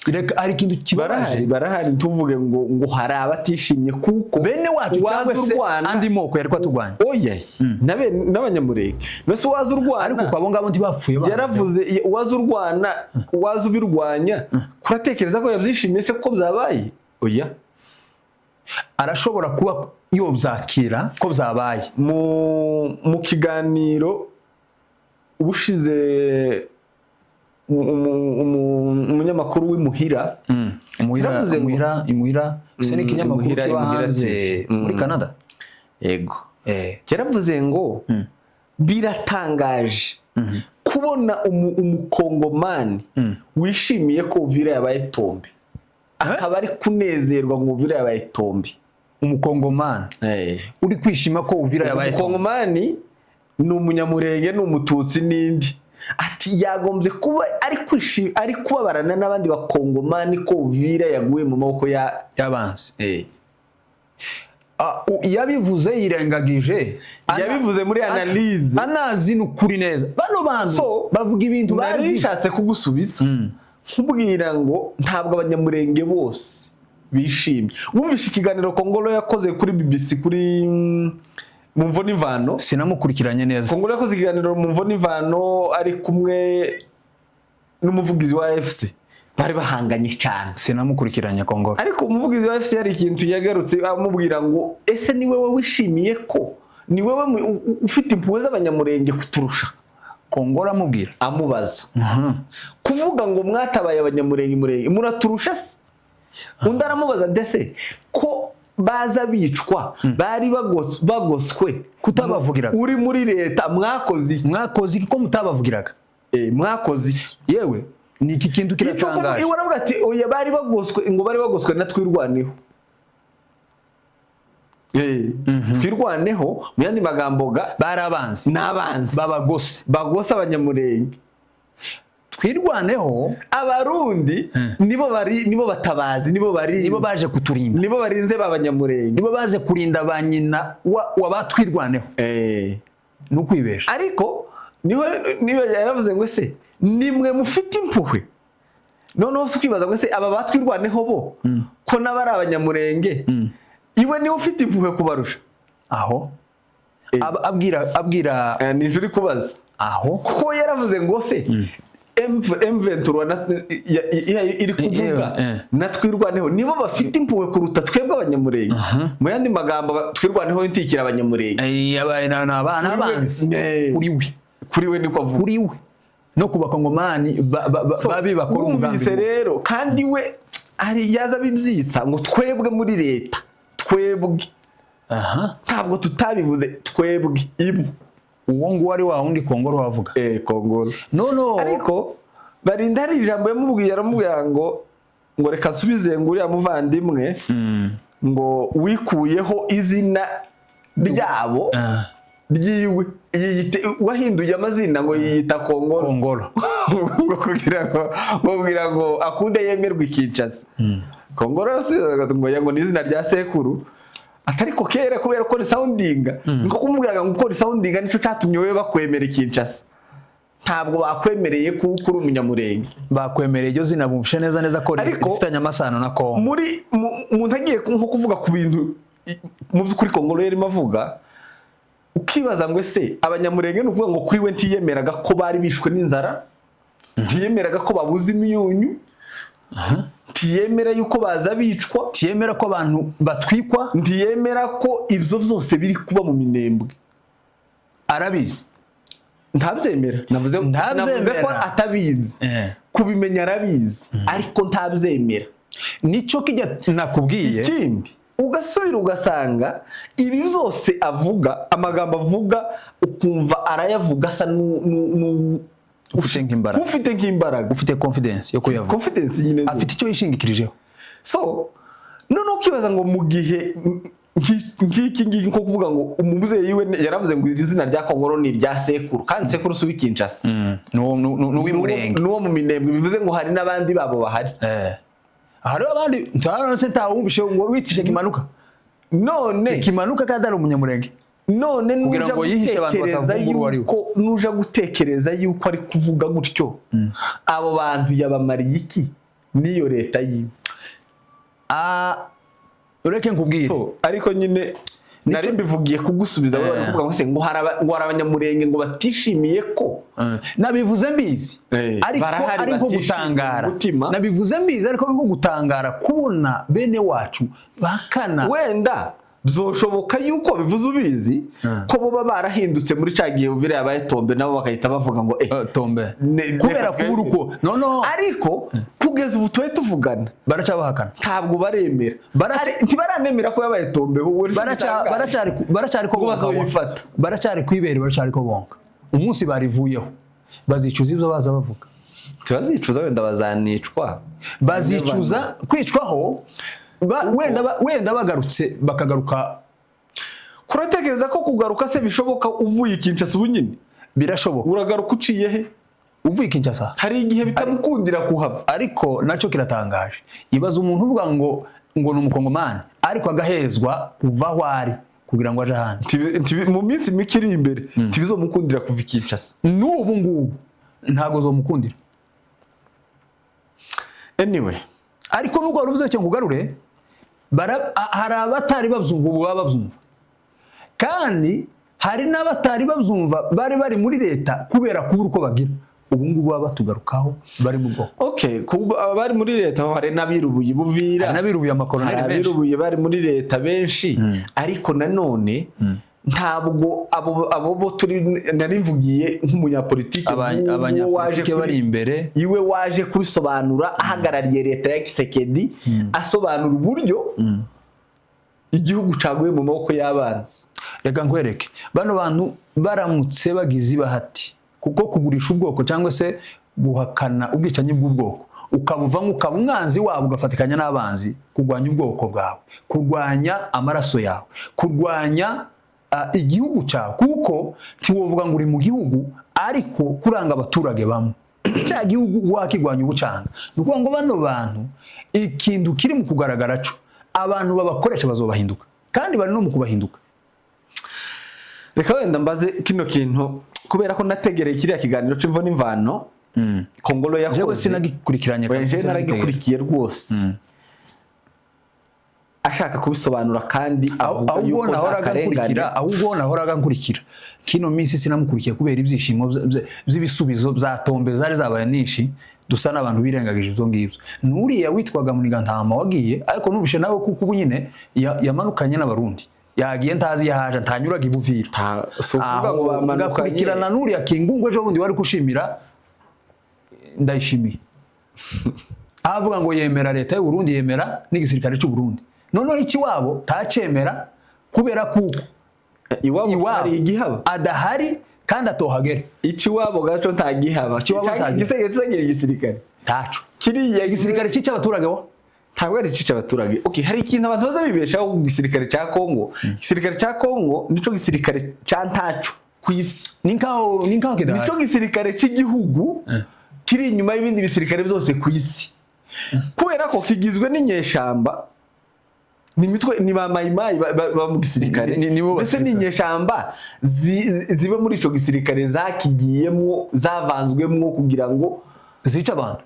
Reka, hari ikintu Barahari. kibabaje. Barahari, ntuvuge ngo hari abatishimye kuko Bene wacu uwaza cyangwa se urwana andi moko yari kwaturwanya. Oya, n'Abanyamurenge mbese, uwaza urwana Ariko uko abo ngabo ntibapfuye bahagaze. Yaravuze, uwaza urwana, uwaza ubirwanya, kuratekereza ko yabyishimiye se ko byabaye? Oya. Arashobora kuba yobyakira ko byabaye. Mu kiganiro ubushize, umunyamakuru w'imuhira Imuhira. Yaravuze ngo Imuhira, Imuhira se ni ikinyamakuru Imuhira, kiba Imuhira hanze TV. muri Canada. Yego. Yaravuze ngo biratangaje kubona umukongomani wishimiye ko Uvira yabaye tombe, akaba ari kunezerwa ngo Uvira yabaye tombe. Umukongomani uri kwishima ko Uvira yabaye tombe? Umukongomani ni Umunyamurenge, ni Umututsi n'indi, ati yagombye kuba ari kubabarana n'abandi bakongomani ko Uvira yaguye mu maboko ya Y'abanzi. Yabivuze yirengagije Yabivuze muri analyse. Anazi n'ukuri neza, bano bantu So, bavuga ibintu nari bazi. nshatse kugusubiza nkubwira ngo ntabwo Abanyamurenge bose bishimye. Wumvishe ikiganiro Kongolo yakoze kuri BBC, kuri mu mvo n'imvano? Sinamukurikiranye neza. Kongolo yakoze ikiganiro mu mvo n'imvano ari kumwe n'umuvugizi wa AFC, bari bahanganye cyane. Sinamukurikiranye Kongolo. Ariko umuvugizi wa AFC hari ikintu yagarutse amubwira ngo: "Ese ni wowe wishimiye ko ni wowe ufite impuhwe z'Abanyamurenge kuturusha?" Kongora amubwira. Amubaza kuvuga ngo mwatabaye Abanyamurenge, murenge muraturusha se? Undi aramubaza, ndetse ko baza bicwa, bari bagoswe, Kutabavugiraga. Uri muri leta mwakoze iki? Mwakoze iki ko mutabavugiraga? Mwakoze iki? Yewe, ni iki kintu Icyo kiratangaje. Iwe aravuga ati oya, bari bagoswe, ngo bari bagoswe na Twirwaneho. Twirwaneho mu yandi magambo ga Bari abanzi. N'abanzi. Babagose. Bagose Abanyamurenge. Twirwaneho. Abarundi nibo bari, nibo batabazi, nibo bari Nibo baje kuturinda. Nibo barinze b'Abanyamurenge. Nibo baje kurinda ba nyina wa batwirwaneho. Ni ukwibesha. Ariko niho niba yaravuze ngo ese nimwe mufite impuhwe? Noneho si ukwibaza ngo ese aba batwirwaneho bo ko n'aba ari Abanyamurenge, iwe niwe ufite impuhwe kubarusha? Aho abwira Ni ijuru kubaza. Aho. Kuko yaravuze ngo se M23 iri kuvuga na Twirwaneho nibo bafite impuhwe kuruta twebwe Abanyamurenge. Mu yandi magambo, Twirwaneho ntikira Abanyamurenge. Ni abana abanzi. Kuri we. Kuri we niko avuga. Kuri we no ku Bakongomani So, babi bakora umugambi wumvise mubi. Rero kandi we hari yaza bibyitsa ngo twebwe muri leta, twebwe ntabwo tutabivuze, twebwe ibu. Uwo nguwo ari wa wundi Kongoro wavuga. Kongoro. No. Ariko Barinda hari ijambo yamubwiye, aramubwira ngo reka nsubize ngo uriya muvandimwe ngo wikuyeho izina ryabo ryiwe, wahinduye amazina ngo yiyita Kongoro. Kongoro. Ngo kugira ngo akunde yemerwe i Kinshasa. Kongoro arasubiza ngo ni izina rya sekuru, atari ko kera kubera ko risoundinga, niko kumubwiraga ngo uko risoundinga nico catumye wowe bakwemera i Kinshasa, ntabwo bakwemereye kuko uri Umunyamurenge. Bakwemereye iryo zina bumvishe neza neza ko Ariko- rifitanye amasano na Kongo. Muri umuntu agiye nko kuvuga ku bintu mu by'ukuri Kongoro yarimo avuga, ukibaza ngo ese Abanyamurenge, ni ukuvuga ngo kuri we ntiyemeraga ko bari bishwe n'inzara, ntiyemeraga ko babuze imyunyu, ntiyemera yuko baza bicwa, Ntiyemera ko abantu batwikwa. Ntiyemera ko ibyo byose biri kuba mu Minembwe? Arabizi. Ntabyemera. Ntabyemera. Navuze ko atabizi. Kubimenya arabizi, ariko ntabyemera. Nicyo kijya nakubwiye. Ikindi, ugasubira ugasanga ibi byose avuga, amagambo avuga, ukumva arayavuga asa Ufite nk'imbaraga. Ufite nk'imbaraga. Ufite confidence yo kuyavuga. Confidence nyine zo. Afite icyo yishingikirijeho. So noneho ukibaza ngo mu gihe nk'iki ngiki, nko kuvuga ngo umubyeyi we yaravuze ngo iri zina rya Kongoro ni irya sekuru, kandi sekuru si uw'i Kinshasa. Ni uw'Imurenge. N'uwo mu Minembwe, bivuze ngo hari n'abandi babo bahari. Hariho abandi ntabwo se ntawumvishe ngo witishe Kimanuka. None Kimanuka kandi ari Umunyamurenge. None Kugira nuja ngo yihishe abantu gutekereza batavumbura uwo ari we. yuko, nuja gutekereza yuko ari kuvuga gutyo, abo bantu yabamariye iki n'iyo leta yiwe? Ah, ureke nkubwire. So ariko nyine nari mbivugiye kugusubiza wowe bari kuvuga ngo se ngo hari Abanyamurenge ngo batishimiye ko Nabivuze mbizi, ariko barahari ari nko batishimiye gutangara. umutima. Nabivuze mbizi, ariko ari nko gutangara kubona bene wacu bakana. Wenda byoshoboka yuko bivuze ubizi ko boba barahindutse muri ca gihe Uvira yabaye tombé, nabo bagahita bavuga ngo Tombé. Kubera Kubera kubura uko no Ariko kugeza ubu tube tuvugana, baracabahakana. Ntabwo baremera. Ntibaranemera ko yabaye tombé wowe. Baracyari ko Ngo bonka. bazoyifata. Baracyari kwibere, baracyari ko bonka. Umunsi barivuyeho bazicuza ibyo baza bavuga. Ntibazicuza, wenda bazanicwa. Bazicuza kwicwaho wenda bagarutse bakagaruka. Kuratekereza ko kugaruka se bishoboka uvuye i Kinshasa ubu nyine? Birashoboka. Uragaruka uciye he? Uvuye i Kinshasa. Hari igihe bitamukundira kuhava. Ariko nacyo kiratangaje. Ibaza umuntu uvuga ngo ni Umukongomani, ariko agahezwa kuva aho ari kugira ngo aje ahandi. Mu minsi mike iri imbere ntibizomukundira kuva i Kinshasa. N'ubu ngubu ntabwo zomukundira. Anyway. Ariko nubwo wari uvuze ngo ugarure, hari abatari babyumva ubu baba babyumva, kandi hari n'abatari babyumva bari muri leta kubera kubura uko bagira, ubu ngubu baba batugarukaho bari mu bwoko. Okay, kuba abari muri leta ho hari n'abirubuye Buvira. Hari n'abirubuye, amakoroneri Hari benshi. abirubuye bari muri leta benshi, ariko nanone Ntabwo abo bo turi, nari mvugiye nk'umunyapolitike nk'uwo waje Abanyapolitike bari imbere. Iwe waje kubisobanura ahagarariye leta ya Tshisekedi, asobanura uburyo igihugu caguye mu maboko y'abanzi. Reka nkwereke, bano bantu baramutse bagize ibahati, kuko kugurisha ubwoko cyangwa se guhakana ubwicanyi bw'ubwoko, ukabuvamo ukaba umwanzi wabo, ugafatikanya n'abanzi kurwanya ubwoko bwawe, kurwanya amaraso yawe, kurwanya igihugu cyawe, kuko ntiwovuga ngo uri mu gihugu ariko kuranga abaturage bamwe cya gihugu wakirwanya ubucanga. Ni ukuvuga ngo bano bantu, ikintu kiri mu kugaragara cyo, abantu babakoresha bazobahinduka, kandi bari no mu kubahinduka. Reka wenda mbaze kino kintu, kubera ko nategereye kiriya kiganiro c'imvo n'imvano Kongolo Jewe yakoze. sinagikurikiranye Oya, kabisa, jewe naragikurikiye rwose, ashaka kubisobanura kandi avuga Ahubwo yuko nta nahoraga karengane. nkurikira, ahubwo nahoraga nkurikira kino minsi sinamukurikiye kubera ibyishimo by'ibisubizo bya tombe zari zabaye nyinshi, dusa n'abantu birengagije ibyo ngibyo. Nuriya witwaga Munigantama wagiye, ariko nubishe nawe, kuko ubu nyine yamanukanye n'Abarundi, yagiye ntazi yahaje, ntanyuraga i Buvira. Si ukuvuga ngo Aho bamanukanye. Ugakurikirana n'uriya Kingungu ejo bundi wari gushimira Ndayishimiye, avuga ngo yemera leta y'u Burundi, yemera n'igisirikare cy'u Burundi, noneho ikiwabo ntacemera kubera kuko Iwabo iwabo hari igihaba? Adahari kandi atohagera. Ikiwabo gaco nta gihaba. Ikiwabo nta gihaba. Igisirikare, igisirikare Ntaco. Kiriya Igisirikare cyica abaturage wo. Ntabwo ari icica abaturage. Okay, hari ikintu abantu baza bibeshaho ku gisirikare cya Kongo. Igisirikare cya Kongo nico gisirikare cya ntaco ku isi. Ni nkaho kidahari. Nico gisirikare cy'igihugu kiri inyuma y'ibindi bisirikare byose ku isi, kubera ko kigizwe n'inyeshamba, ni imitwe, ni ba mayimayi ba mu gisirikare. Nibo Ndetse basirikare. n'inyeshamba ziba muri ico gisirikare zakigiyemwo, zavanzwemwo kugira ngo zica abantu.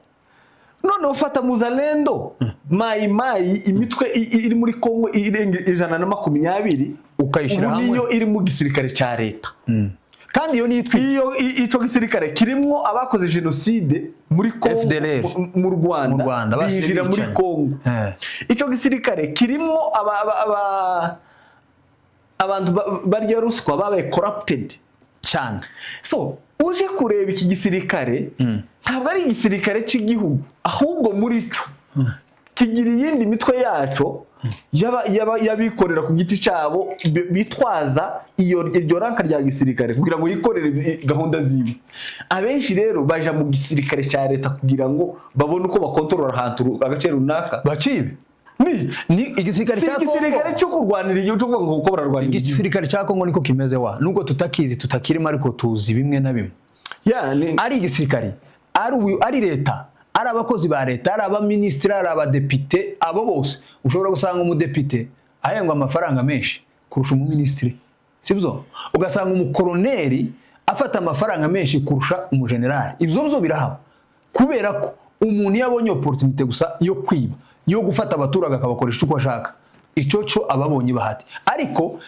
Noneho fata Muzalendo, mayimayi, imitwe iri muri Kongo irenga 120, Ukayishyira ubu hamwe. niyo iri mu gisirikare cya leta. Kandi iyo niyo itwika. Iyo ico gisirikare kirimwo abakoze jenoside muri Kongo, FDLR. mu Rwanda, Mu Rwanda, basize binjira muri bicanyi. Kongo. Ico gisirikare kirimwo abantu barya ruswa, babaye corrupted Cyane. So uje kureba iki gisirikare, ntabwo ari igisirikare cy'igihugu, ahubwo muri cyo kigira iyindi mitwe yaco y'abikorera ku giti cyabo, bitwaza iyo iryo ranka rya gisirikare kugira ngo yikorere gahunda ziwe. Abenshi rero baja mu gisirikare cya leta kugira ngo babone uko bakontorora ahantu agace runaka. Bacibe. Ni Ni igisirikare si cya igisirikare Kongo. cyo kurwanira igihugu, cyo kuvuga ngo kuko bararwanira igihugu. Igisirikare cya Kongo niko kimeze wa, nubwo tutakizi, tutakirimo, ariko tuzi bimwe na bimwe. Ya, ni Ari igisirikare, ari leta, ari abakozi ba leta, ari abaminisitiri, ari abadepite, abo bose ushobora gusanga umudepite ahembwa amafaranga menshi kurusha umuminisitiri, sibyo? Ugasanga umukoroneri afata amafaranga menshi kurusha umujenerali. Ibyo byo birahaba, kubera ko umuntu iyo abonye opportunité gusa yo kwiba, yo gufata abaturage akabakoresha uko ashaka, icyo cyo aba abonye bahati. Ariko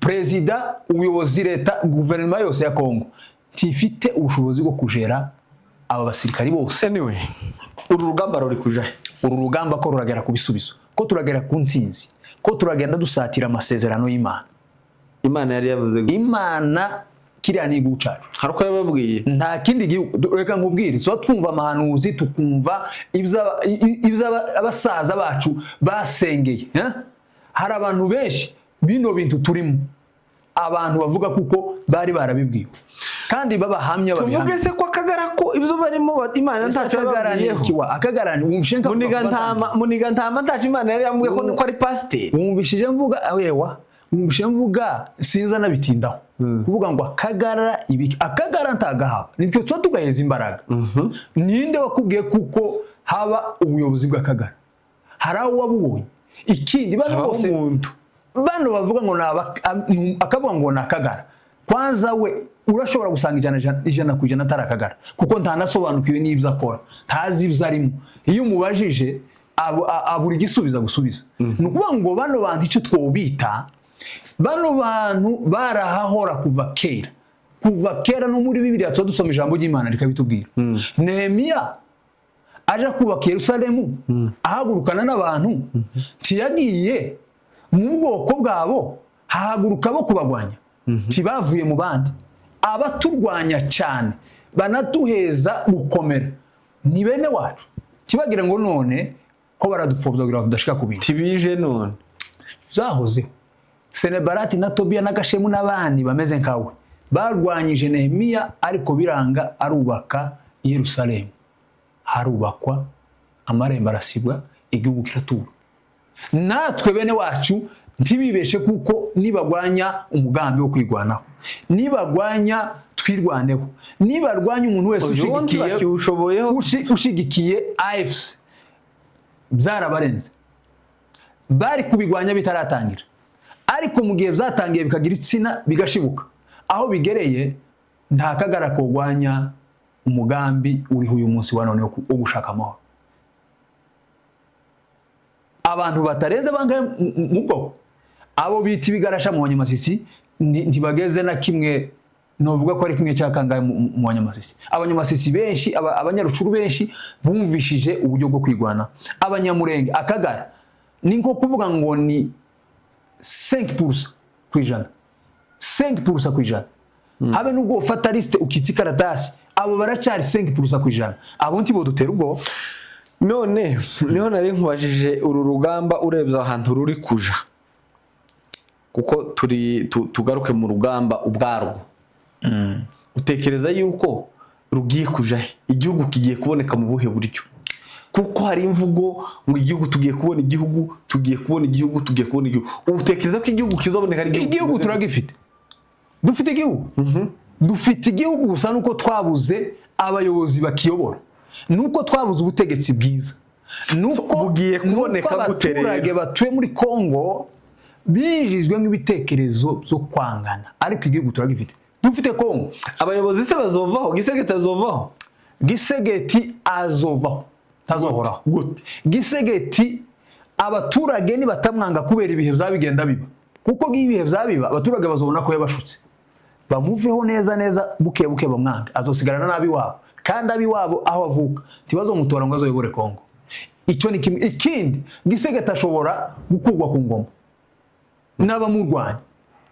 perezida, ubuyobozi, leta, guverinoma yose ya Kongo ntifite ubushobozi bwo kujera aba basirikari bose. Anyway, uru rugamba ruri kuja he? Uru rugamba ko ruragera ku bisubizo, ko turagera ku ntsinzi, ko turagenda dusatira amasezerano y'Imana. Imana yari yavuze ngo Imana, kiriya ni igihugu cyacu. Hari uko yababwiye. Nta kindi gihugu. Reka nkubwire, tuba twumva amahanuzi, tukumva ibyo abasaza bacu basengeye, eh? Hari abantu benshi bino bintu turimo, abantu bavuga kuko bari barabibwiwe kandi babahamya, Tuvuge babihamya. se ko Akagara, ko ibyo barimo Imana ntacyo Akagara ni yababwiyeho? ikiwa? Akagara ni wumvishe nka Muniga ntama ntacyo Imana yari yamubwiye ko ari pasiteri? Wumvishije mvuga wewa, wumvishije mvuga, sinza nabitindaho kuvuga ngo Akagara ibiki. Akagara ntagahaba, nitwe tuba tugaheza imbaraga. Ninde wakubwiye kuko haba ubuyobozi bw'Akagara? Hari aho wabubonye? Ikindi, bano Habaho bose umuntu. bano bavuga ngo ni akavuga ngo ni Akagara, kwanza we urashobora gusanga 100% atari Akagara, kuko ntanasobanukiwe n'ibyo akora, ntazi ibyo arimo. Iyo umubajije abura igisubizo agusubiza. Ni ukuvuga ngo bano bantu, icyo twobita, bano bantu barahahora kuva kera, kuva kera. No muri Bibiliya tuba dusoma ijambo ry'Imana rikabitubwira. Nehemiya aje kubaka Yerusalemu, ahagurukana n'abantu, ntiyagiye mu bwoko bwabo, hahaguruka bo kubagwanya. Ntibavuye mu bandi. Abaturwanya cyane banatuheza gukomera ni bene wacu. Kibagire ngo none ko baradupfobya kugira ngo tudashika ku bintu. Tibije none. Zahozeho. Senebarati na Tobiya na Gashemu n'abandi bameze nkawe barwanyije Nehemiya, ariko biranga, arubaka i Yerusalemu, harubakwa, amarembo arasibwa, igihugu kiratura. Natwe bene wacu ntibibeshe, kuko nibagwanya umugambi wo kwigwanaho, nibagwanya Twirwaneho, nibarwanya umuntu wese Uyu wundi ushigikiye bakiwushoboyeho. Ushigikiye AFC, byarabarenze. Bari kubigwanya bitaratangira, ariko mu gihe byatangiye bikagira itsina, bigashibuka aho bigereye, nta kagara kogwanya umugambi uriho uyu munsi wa none wo gushaka amahoro. Abantu batarenze bangahe mu bwoko, abo bita ibigarasha mu Banyamasisi, ntibageze na kimwe, novuga ko ari kimwe cya kangahe mu Banyamasisi. Abanyamasisi benshi, Abanyarucuru benshi bumvishije uburyo bwo kwigwana. Abanyamurenge, akagara ni nko kuvuga ngo ni 5% ku ijana, 5% ku ijana. Habe nubwo ufata liste ukitsa ikaratasi, abo baracyari 5% ku ijana. Abo ntibodutera ubwoba. None niho nari nkubajije, uru rugamba urebye ahantu ruri kuja, kuko turi tugaruke mu rugamba ubwarwo, utekereza yuko rugiye kuja he? Igihugu kigiye kuboneka mu buhe buryo? Kuko hari imvugo ngo igihugu tugiye kubona, igihugu tugiye kubona, igihugu tugiye kubona igihugu. Utekereza ko igihugu kizoboneka ari Igihugu kimeze? Turagifite, dufite igihugu, dufite igihugu. Gusa nuko twabuze abayobozi bakiyobora, nuko twabuze ubutegetsi bwiza, nuko Bugiye kuboneka nuko gute rero? abaturage batuye muri Kongo binjizwe nk'ibitekerezo byo kwangana, ariko igihugu turagifite, dufite Kongo. Abayobozi se bazovaho? Gisegeti azovaho? Gisegeti azovaho, ntazohoraho. Gute? Gisegeti, abaturage nibatamwanga kubera ibihe byabigenda biba, kuko ibihe byabiba, abaturage bazobona ko yabashutse, bamuveho neza neza, buke buke bamwange, azosigarana n'abiwabo. Kandi abiwabo aho avuka ntibazomutora ngo azoyobore Kongo. Icyo ni kimwe. Ikindi, Gisegeti ashobora gukurwa ku ngoma n'abamurwanya,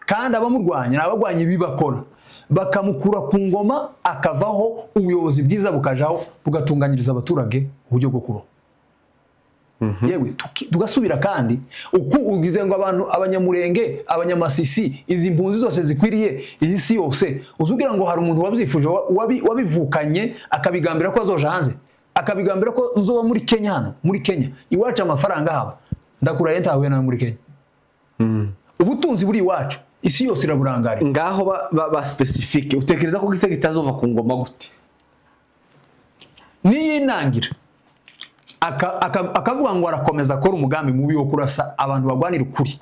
kandi abamurwanya ni abagwanya ibi bakora, bakamukura ku ngoma akavaho, ubuyobozi bwiza bukajaho, bugatunganyiriza abaturage uburyo bwo kubaho. Yewe, tugasubira kandi uku ugize ngo abantu, Abanyamurenge, Abanyamasisi, izi mpunzi zose zikwiriye iyi si yose, uzugira ngo hari umuntu wabyifuje, wabivukanye, akabigambira ko azoja hanze, akabigambira ko nzoba muri Kenya? Hano muri Kenya iwacu amafaranga haba, ndakuraye ntahuye nawe muri Kenya. Ubutunzi buri iwacu, isi yose iraburangarira. Ngaho ba specific, utekereza ko Gisegeti azova ku ngoma gute? Niyinangira akavuga ngo arakomeza akora umugambi mubi wo kurasa abantu bagwanira ukuri,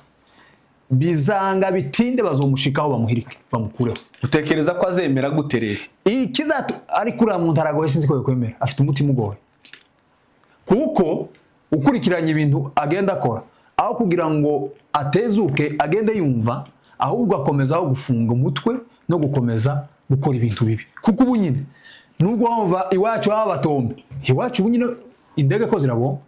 bizanga bitinde bazomushikaho, bamuhirike, bamukureho. Utekereza ko azemera gute rero? Ikizatu ariko uriya muntu aragoye, sinzi ko yokwemera, afite umutima ugoye, kuko ukurikiranye ibintu agenda akora, aho kugira ngo atezuke agende yumva, ahubwo akomeza aho gufunga umutwe no gukomeza gukora ibintu bibi. Kuko ubu nyine nubwo wumva iwacu haba abatombe, iwacu ubu nyine indege ko zirabomba,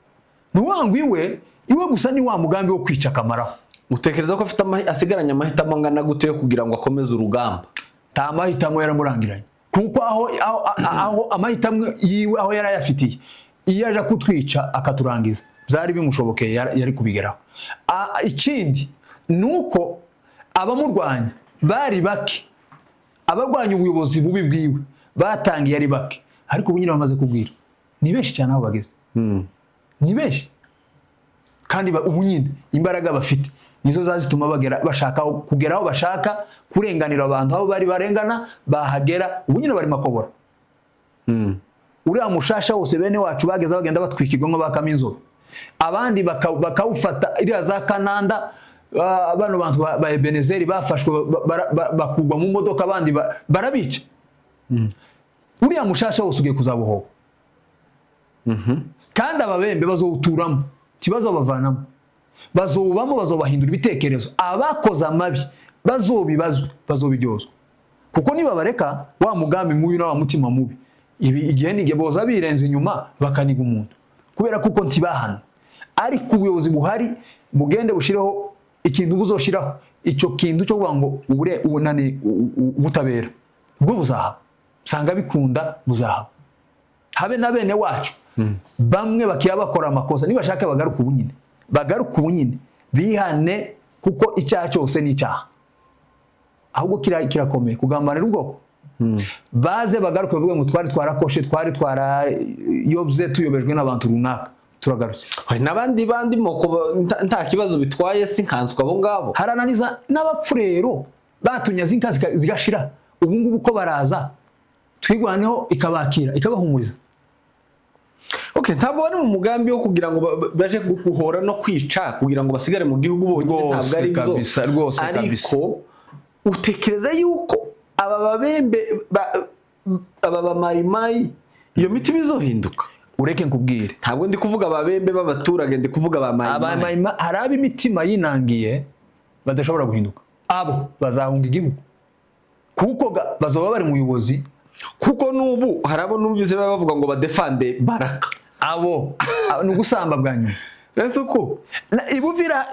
ni ukuvuga ngo iwe iwe gusa ni wa mugambi wo kwica akamaraho. Utekereza ko afite asigaranye amahitamo angana gute yo kugira ngo akomeze urugamba? Nta mahitamo, yaramurangiranye, kuko aho amahitamo yiwe aho yari ayafitiye, iyo aje kutwica akaturangiza byari bimushobokeye, yari kubigeraho. Ikindi ni uko abamurwanya bari bake, abarwanya ubuyobozi bubi bwiwe batangiye ari bake, ariko ubu nyine bamaze kubwira ni benshi cyane. Aho bageze ni benshi, kandi ubu nyine imbaraga bafite nizo zazituma bagera bashaka kugera aho bashaka kurenganira abantu, aho bari barengana bahagera. Ubu nyine bari makobora, uriya mushasha wose bene wacu bageze bagenda batwikirwa ngo bakama inzobe, abandi bakawufata iriya za Kananda. Bano bantu ba Ebenezeri bafashwe bakugwa mu modoka, abandi barabica. Uriya mushasha wose ugiye kuzabohoka, kandi Ababembe bazowuturamo, ntibazobavanamo, bazowubamo, bazobahindura ibitekerezo. Abakoze amabi bazobibazwe, bazobiryozwa, kuko nibabareka wa mugambi mubi na wa mutima mubi, ibi igihe n'igihe boza birenze inyuma bakaniga umuntu, kubera kuko ntibahana. Ariko ubuyobozi buhari bugende bushireho Ikintu uzoshiraho, icyo kintu cyo kuvuga ngo ubure ubunani, ubutabera bwo buzahaba, usanga bikunda buzahaba. Habe na bene wacu bamwe bakiya bakora amakosa, nibashaka bagaruka ubu nyine, bagaruka ubu nyine bihane, kuko icyaha cyose ni icyaha, ahubwo kirakomeye kugambanira ubwoko. Baze bagaruke bavuge ngo twari twarakoshe, twari twarayobye, tuyobejwe n'abantu runaka, turagarutse. Hari n'abandi bandi moko nta kibazo bitwaye, si nkanswe abo ngabo. Harananiza n'abapfurero batunyaze inka zigashira. Ubu ngubu ko baraza, Twirwaneho ikabakira, ikabahumuriza. Okay, ntabwo bari mu mugambi wo kugira ngo baje guhora no kwica kugira ngo basigare mu gihugu bonyine. Rwose. Ntabwo ari byo. Kabisa, rwose kabisa. Ariko utekereza yuko aba babembe aba bamayimayi iyo mitima izohinduka? Ureke nkubwire. Ntabwo ndi kuvuga ababembe b'abaturage, ndi kuvuga abamayimayi. Abamayimayi, hari ab'imitima yinangiye badashobora guhinduka, abo bazahunga igihugu kuko bazoba bari mu buyobozi. Kuko n'ubu hari abo numvise baba bavuga ngo badefande Baraka. Abo ni ugusamba bwa nyuma. Ese uko Ibuvira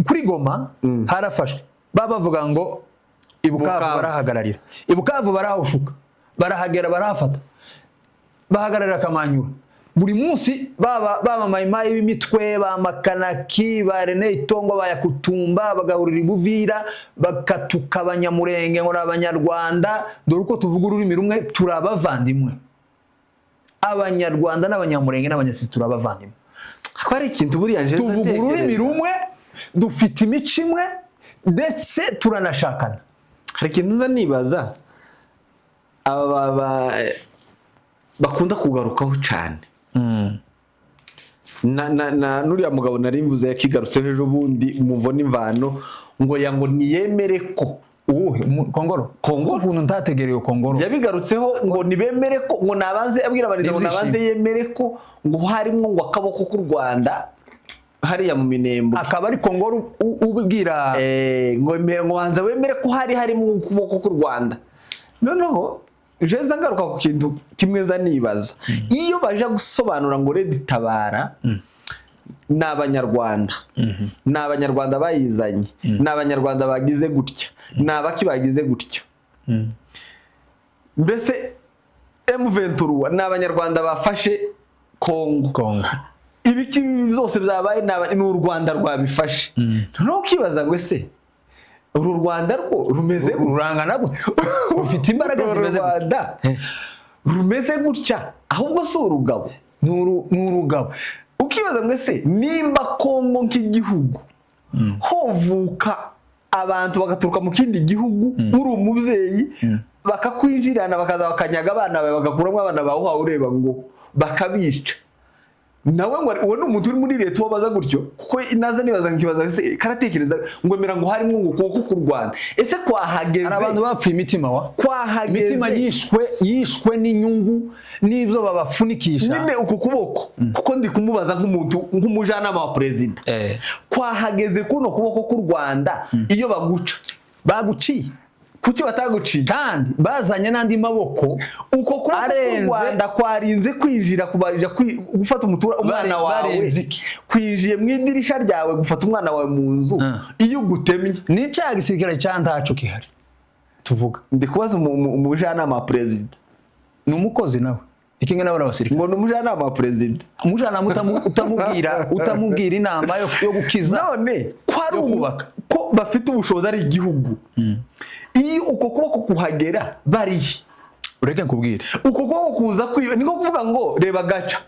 kuri Goma harafashwe, baba bavuga ngo ibukavu Bukavu. Barahagararira ibukavu, barahushuka, barahagera, barahafata, bahagararira Kamanyura buri munsi. Baba mayimayi b'imitwe ba Makanaki, ba Rene Itongo, ba Yakutumba, bagahurira ibuvira bakatuka Abanyamurenge ngo ni Abanyarwanda. Dore uko tuvuga ururimi rumwe, turabavandimwe. Abanyarwanda n'Abanyamurenge n'Abanyasisi turabavandimwe. Ko hari ikintu buriya nje Tuvuga ururimi ndatekereza. rumwe, dufite imico imwe, ndetse turanashakana. Hari ikintu nza nibaza, aba bakunda kugarukaho cyane na nuriya mugabo nari mvuze yakigarutseho ejo bundi, mumvo n'imvano, ngo ya ngo niyemere ko Uwuhe? Kongoro? Kongoro. Ukuntu ntategereye Kongoro. Yabigarutseho ngo nibemere ko, ngo nabanze abwira abarinda ngo Ibyishimo. nabanze yemere ko ngo harimo ngo akaboko k'u Rwanda hariya mu Minembwe. Akaba ari Kongoro ubwira. Ngo ngo banza wemere ko hari harimo ukuboko k'u Rwanda. Noneho je nza ngaruka ku kintu kimwe nza nibaza: iyo baje gusobanura ngo Red Tabara ni Abanyarwanda, ni Abanyarwanda bayizanye, ni Abanyarwanda bagize gutya, ni abaki bagize gutya, mbese M23 ni Abanyarwanda bafashe Kongo, Kongo. Ibiki byose byabaye ni u Rwanda rwabifashe. Noneho ukibaza ngo ese uru Rwanda rwo rumeze gute? Rurangana gute? Rufite imbaraga Uru zimeze gute? Rwanda rumeze gutya ahubwo si urugabo? Ni urugabo. Ukibaza ngo ese nimba Kongo nk'igihugu hovuka abantu bagaturuka mu kindi gihugu, uri umubyeyi, bakakwinjirana, bakaza bakanyaga abana bawe, bagakuramo abana bawe uhawe ureba, ngo bakabica, nawe ngo uwo ni umuntu uri muri leta ubabaza gutyo? Kuko naza nibaza nkibaza ese karatekereza ngo emera ngo harimo ngo ukuboko k'u Rwanda, ese kwahageze? Hari abantu bapfuye imitima wa Kwahageze. Imitima yishwe n'inyungu n'ibyo babafunikisha. Nyine uku kuboko, kuko ndi kumubaza nk'umuntu, nk'umujyanama wa perezida, kwahageze kuno kuboko k'u Rwanda iyo baguca? Baguciye. Kuki bataguciye? Kandi bazanye n'andi maboko Uko kuboko k'u arenze. Rwanda kwarinze kwinjira kubarija gufata umutura umwana wawe. Barenze iki? Kwinjiye mu idirisha ryawe gufata umwana wawe mu nzu, iyo ugutemye. Ni cya gisirikare cya ntaco gihari tuvuga. Ndi kubaza umujyanama wa perezida. Ni umukozi nawe ikinga nawe n'abasirikare. Ngo ni umujyanama wa perezida. Umujyanama utamubwira inama yo gukiza, None ko ari yo kubaka. Ko bafite ubushobozi ari igihugu, iyo uko kuboko kuhagera barihe? Ureke nkubwire. Uko kuboko kuza kwiba niko kuvuga ngo reba gaca,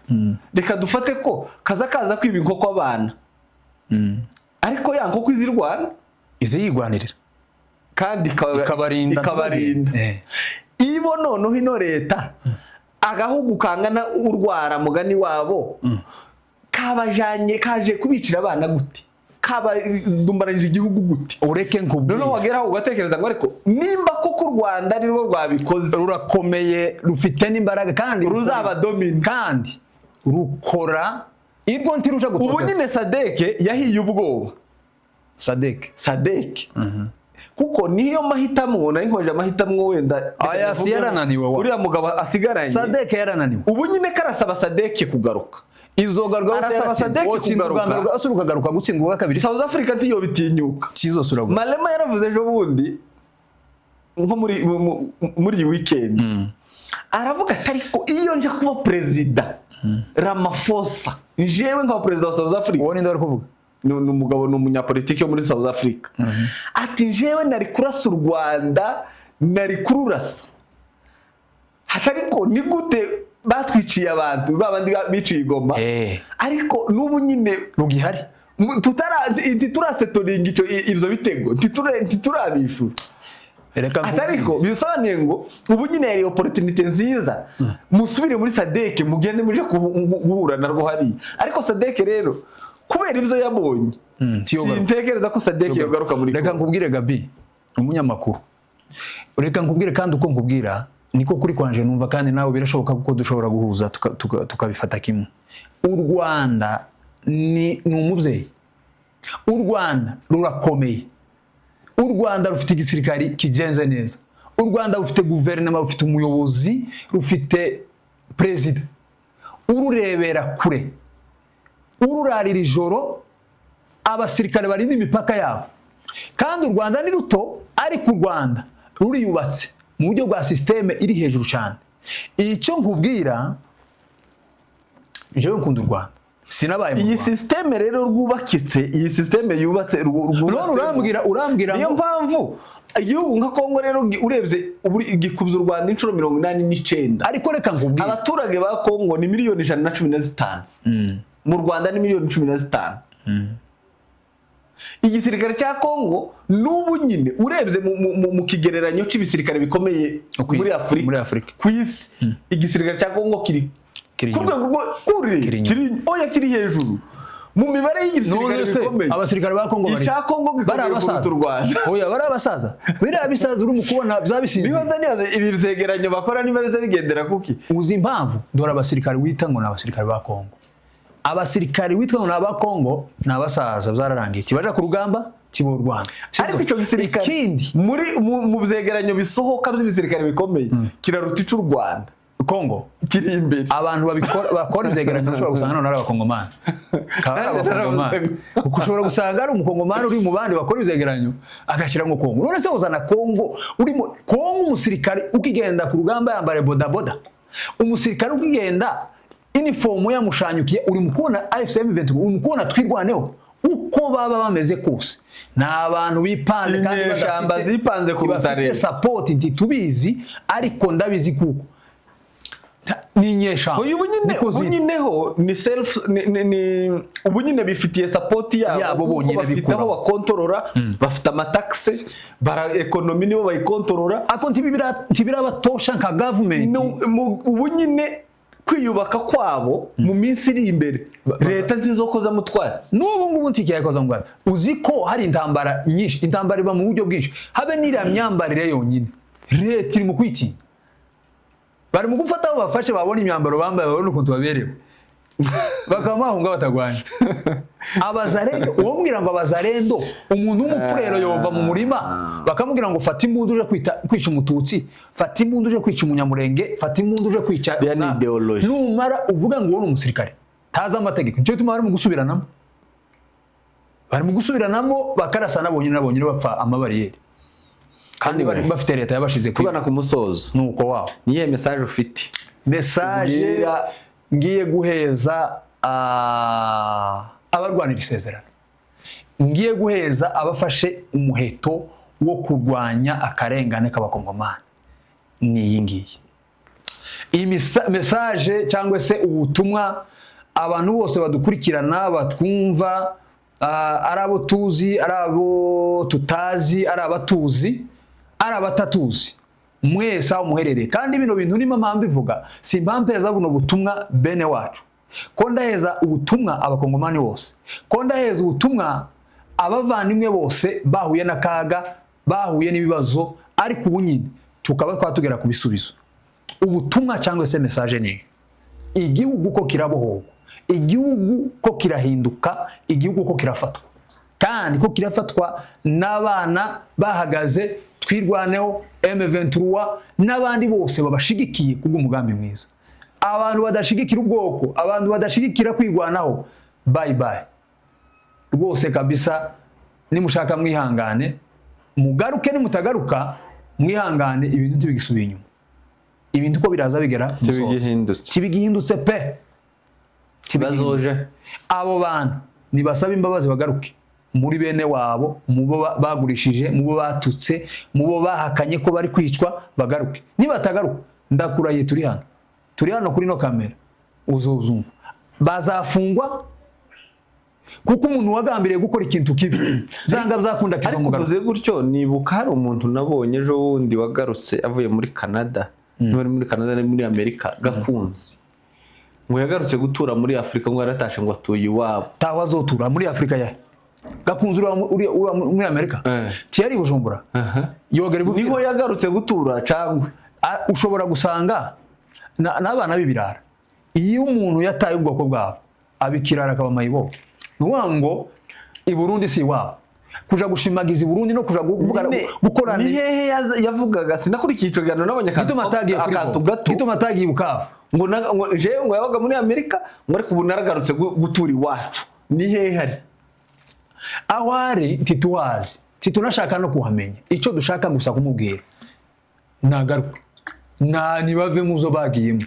reka dufate ko kaza kaza kwiba inkoko abana, ariko ya nkoko izirwana. Izi yigwanirira. Kandi Ikabarinda. Ikabarinda. Ibo noneho ino leta, agahugu kangana urwara mugani wabo, kabajanye kaje kubicira abana gute? Kabadumbaranyije igihugu gute? Ureke nkubwire. Noneho wageraho ugatekereza ngo ariko nimba koko u Rwanda ari rwo rwabikoze, Rurakomeye, rufite n'imbaraga kandi ruzaba domina. Kandi rukora irwo ntirusha Ubu gutoteza. nyine SADC yahiye ubwoba. SADC. SADC, kuko niyo mahitamo nari nkomeje amahitamo wenda. Aya, si yarananiwe wa. Uriya mugabo asigaranye. SADC yarananiwe. Ubu nyine karasaba SADC kugaruka. Izogaruka. Arasaba SADC kugaruka. Ase ukagaruka gutsindwa ubwa kabiri? South Africa ntiyobitinyuka. Kizosura. Malema yaravuze ejo bundi, nko muri iyi weekend, aravuga ati: "Ariko iyo nje kuba perezida Ramaphosa, njewe nkaba perezida wa South Africa." Uwo ninde wari kuvuga? Ni umugabo, ni umunyapolitiki wo muri South Africa. Ati: "Njewe nari kurasa u Rwanda, nari kururasa." Ati: "Ariko ni gute batwiciye abantu, ba bandi biciye i Goma?" Ariko n'ubu nyine rugihari. Ntiturasettlinga ibyo bitego, ntiturabishura. Reka. Ati: "Ariko bisobanuye ngo ubu nyine yari opportunity nziza, musubire muri SADC, mugende muje guhura narwo hariya." Ariko SADC rero, kubera ibyo yabonye, Tiyogaruka. sintekereza ko SADC yogaruka muri Reka Congo. nkubwire, Gabi umunyamakuru, reka nkubwire, kandi uko nkubwira niko kuri kwanje numva, kandi nawe birashoboka kuko dushobora guhuza tukabifata kimwe. U Rwanda ni umubyeyi, u Rwanda rurakomeye, u Rwanda rufite igisirikari kigenze neza, u Rwanda rufite guverinoma, rufite umuyobozi, rufite perezida ururebera kure, ururarira ijoro, abasirikare barinda imipaka yabo. Kandi u Rwanda ni ruto, ariko u Rwanda ruriyubatse mu buryo bwa système iri hejuru cyane. Icyo nkubwira, njyewe nkunda u Rwanda, sinabaye mu Iyi Rwanda. système rero rwubakitse, iyi système yubatse None rwubatsemo. urambwira Niyo ngo mpamvu igihugu nka Kongo rero urebye gikubye u Rwanda inshuro 89. Ariko reka nkubwire. Abaturage ba Kongo ni miliyoni 115, mu Rwanda ni miliyoni 15. Igisirikare cya Kongo n'ubu nyine urebye mu kigereranyo cy'ibisirikare bikomeye Ku isi, muri Afurika, muri Afurika. ku isi, igisirikare cya Kongo kiri Kiri ku inyuma. rwego rwo kure. Kiri inyuma. Kiri, oya, kiri hejuru mu mibare y'igisirikare None se bikomeye. abasirikare ba Kongo bari Icya Kongo bari gikomeye abasaza? kuruta u Rwanda. Oya, bari abasaza, biriya bisaza uri mu kubona byabisinze. Nibaza ibi byegeranyo bakora niba biza bigendera kuki. Uzi impamvu? Dore abasirikare wita ngo ni abasirikare ba Kongo, abasirikare witwa ngo ni aba Kongo ni abasaza, byararangiye, tibaja ku rugamba, tibo u Rwanda. Ariko icyo gisirikare Ikindi, muri mu byegeranyo bisohoka by'ibisirikare bikomeye kiraruta icy'u Rwanda. Kongo Kiri imbere. Abantu babikora, bakora ivyegeranyo, ushobora gusanga none ari abakongomani. Akaba ari Nanjye abakongomani. naravuze. Kuko ushobora gusanga ari umukongomani uri mu bandi bakora ivyegeranyo, agashyira ngo Kongo. None se uzana Kongo, urimo Kongo, umusirikare ukigenda ku rugamba yambara bodaboda, umusirikare ukigenda inifomu yamushanyukiye, uri mu kubona AFC M23, uri mu kubona Twirwaneho, uko baba bameze kose ni abantu bipanze kandi Inyeshyamba zipanze kuruta bafite leta. support. Ntitubizi, ariko ndabizi kuko ni inyeshyamba. Uyu ubu nyine Niko ubu ziri. nyine ho ni self ni ubu nyine bifitiye support yabo, Yabo kuko bonyine bafite bikuramo. aho bakontorora, bafite amataxe, bara economy nibo bayikontorora. Ako ntibirabatosha nka government. Ubu nyine kwiyubaka kwabo mu minsi iri imbere, leta ntizokozamo utwatsi. N'ubu ngubu ntikiyakoza mu Rwanda. Uzi ko hari intambara nyinshi, intambara iba mu buryo bwinshi, habe n'iriya myambarire yonyine leta iri mu kwitinya. Bari mu gufata abo bafashe, babona imyambaro bambaye, babona ukuntu baberewe, bakaba bahunga batagwanya. Abazarendo, uwamubwira ngo abazarendo, umuntu w'umupfurero yova mu murima bakamubwira ngo: "Fata imbunda uje kwica umututsi, fata imbunda uje kwica umunyamurenge, fata imbunda uje kwica." Biriya ni ideology. Numara uvuga ngo uwo ni umusirikare ntazi amategeko, nicyo gituma bari mu gusubiranamo, bari mu gusubiranamo, bakarasana bonyine na bonyine, bapfa amabariyeri, kandi bari bafite leta yabashize ku Tugana ku musozo, nuko wawo. Niyihe message ufite? Message ngiye guheza abarwanira isezerano, ngiye guheza abafashe umuheto wo kurwanya akarengane k'abakongomani ni iyi ngiyi. Iyi message cyangwa se ubutumwa, abantu bose badukurikirana, batwumva, ari abo tuzi, ari abo tutazi, ari abatuzi, ari abatatuzi, mwese aho muherereye. Kandi bino bintu nimo mpamvu ivuga, si impamvu heza buno butumwa bene wacu, ko ndaheza ubutumwa abakongomani bose, ko ndaheza ubutumwa abavandimwe bose bahuye n'akaga, bahuye n'ibibazo, ariko ubu nyine tukaba twatugera ku bisubizo. Ubutumwa cyangwa se message ni: igihugu ko kirabohorwa, igihugu ko kirahinduka, igihugu ko kirafatwa, kandi ko kirafatwa n'abana bahagaze, Twirwaneho, M23 n'abandi bose babashigikiye kubw'umugambi mwiza. Abantu badashigikira ubwoko, abantu badashigikira kwigwanaho, bye bye rwose kabisa. Nimushaka mwihangane mugaruke, nimutagaruka mwihangane, ibintu ntibigisubiye inyuma, ibintu uko biraza bigera ku musozo. Tibigihindutse. Tibigihindutse pe. Tibigihindutse. Bazoje. Abo bantu nibasaba imbabazi, bagaruke muri bene wabo, mu bo bagurishije, mu bo batutse, mu bo bahakanye ko bari kwicwa, bagaruke. Nibatagaruka, ndakurahiye, turi hano, turi hano kuri no kamera, uzozumva bazafungwa, kuko umuntu wagambiriye gukora ikintu kibi, byanga byakunda Ariko kizomugaruka. uvuze gutyo nibuka hari umuntu nabonye ejo bundi wagarutse avuye muri Canada, niba ari muri Canada, ni muri Amerika, Gakunzi, ngo yagarutse gutura muri Afurika, ngo yaratashe, ngo atuye iwabo. Taho azotura muri Afurika ya Gakunzi uri muri Amerika? Eh. Tiyari i Bujumbura, yogera i Buvira. Niho yagarutse gutura cangwe? Ushobora gusanga n'abana b'ibirara, iyo umuntu yataye ubwoko bwabo aba ikirara, akaba mayibobo. Ni ukuvuga ngo i Burundi si iwabo, kuja gushimagiza i Burundi no kuja gukorana. Ni hehe yavugaga? Sinakurikiye ico kiganiro, nabonye akantu Gituma atagiye kuri akantu bo. gato. Gituma atagiye i Bukavu. Ngo jewe ngo yabaga muri Amerika, ngo ariko ubu naragarutse gutura iwacu. Ni hehe hari? Aho ari ntituhazi, titunashaka no kuhamenya. Icyo dushaka gusa kumubwira, nagaruke, nta nibave mu zo bagiyemo,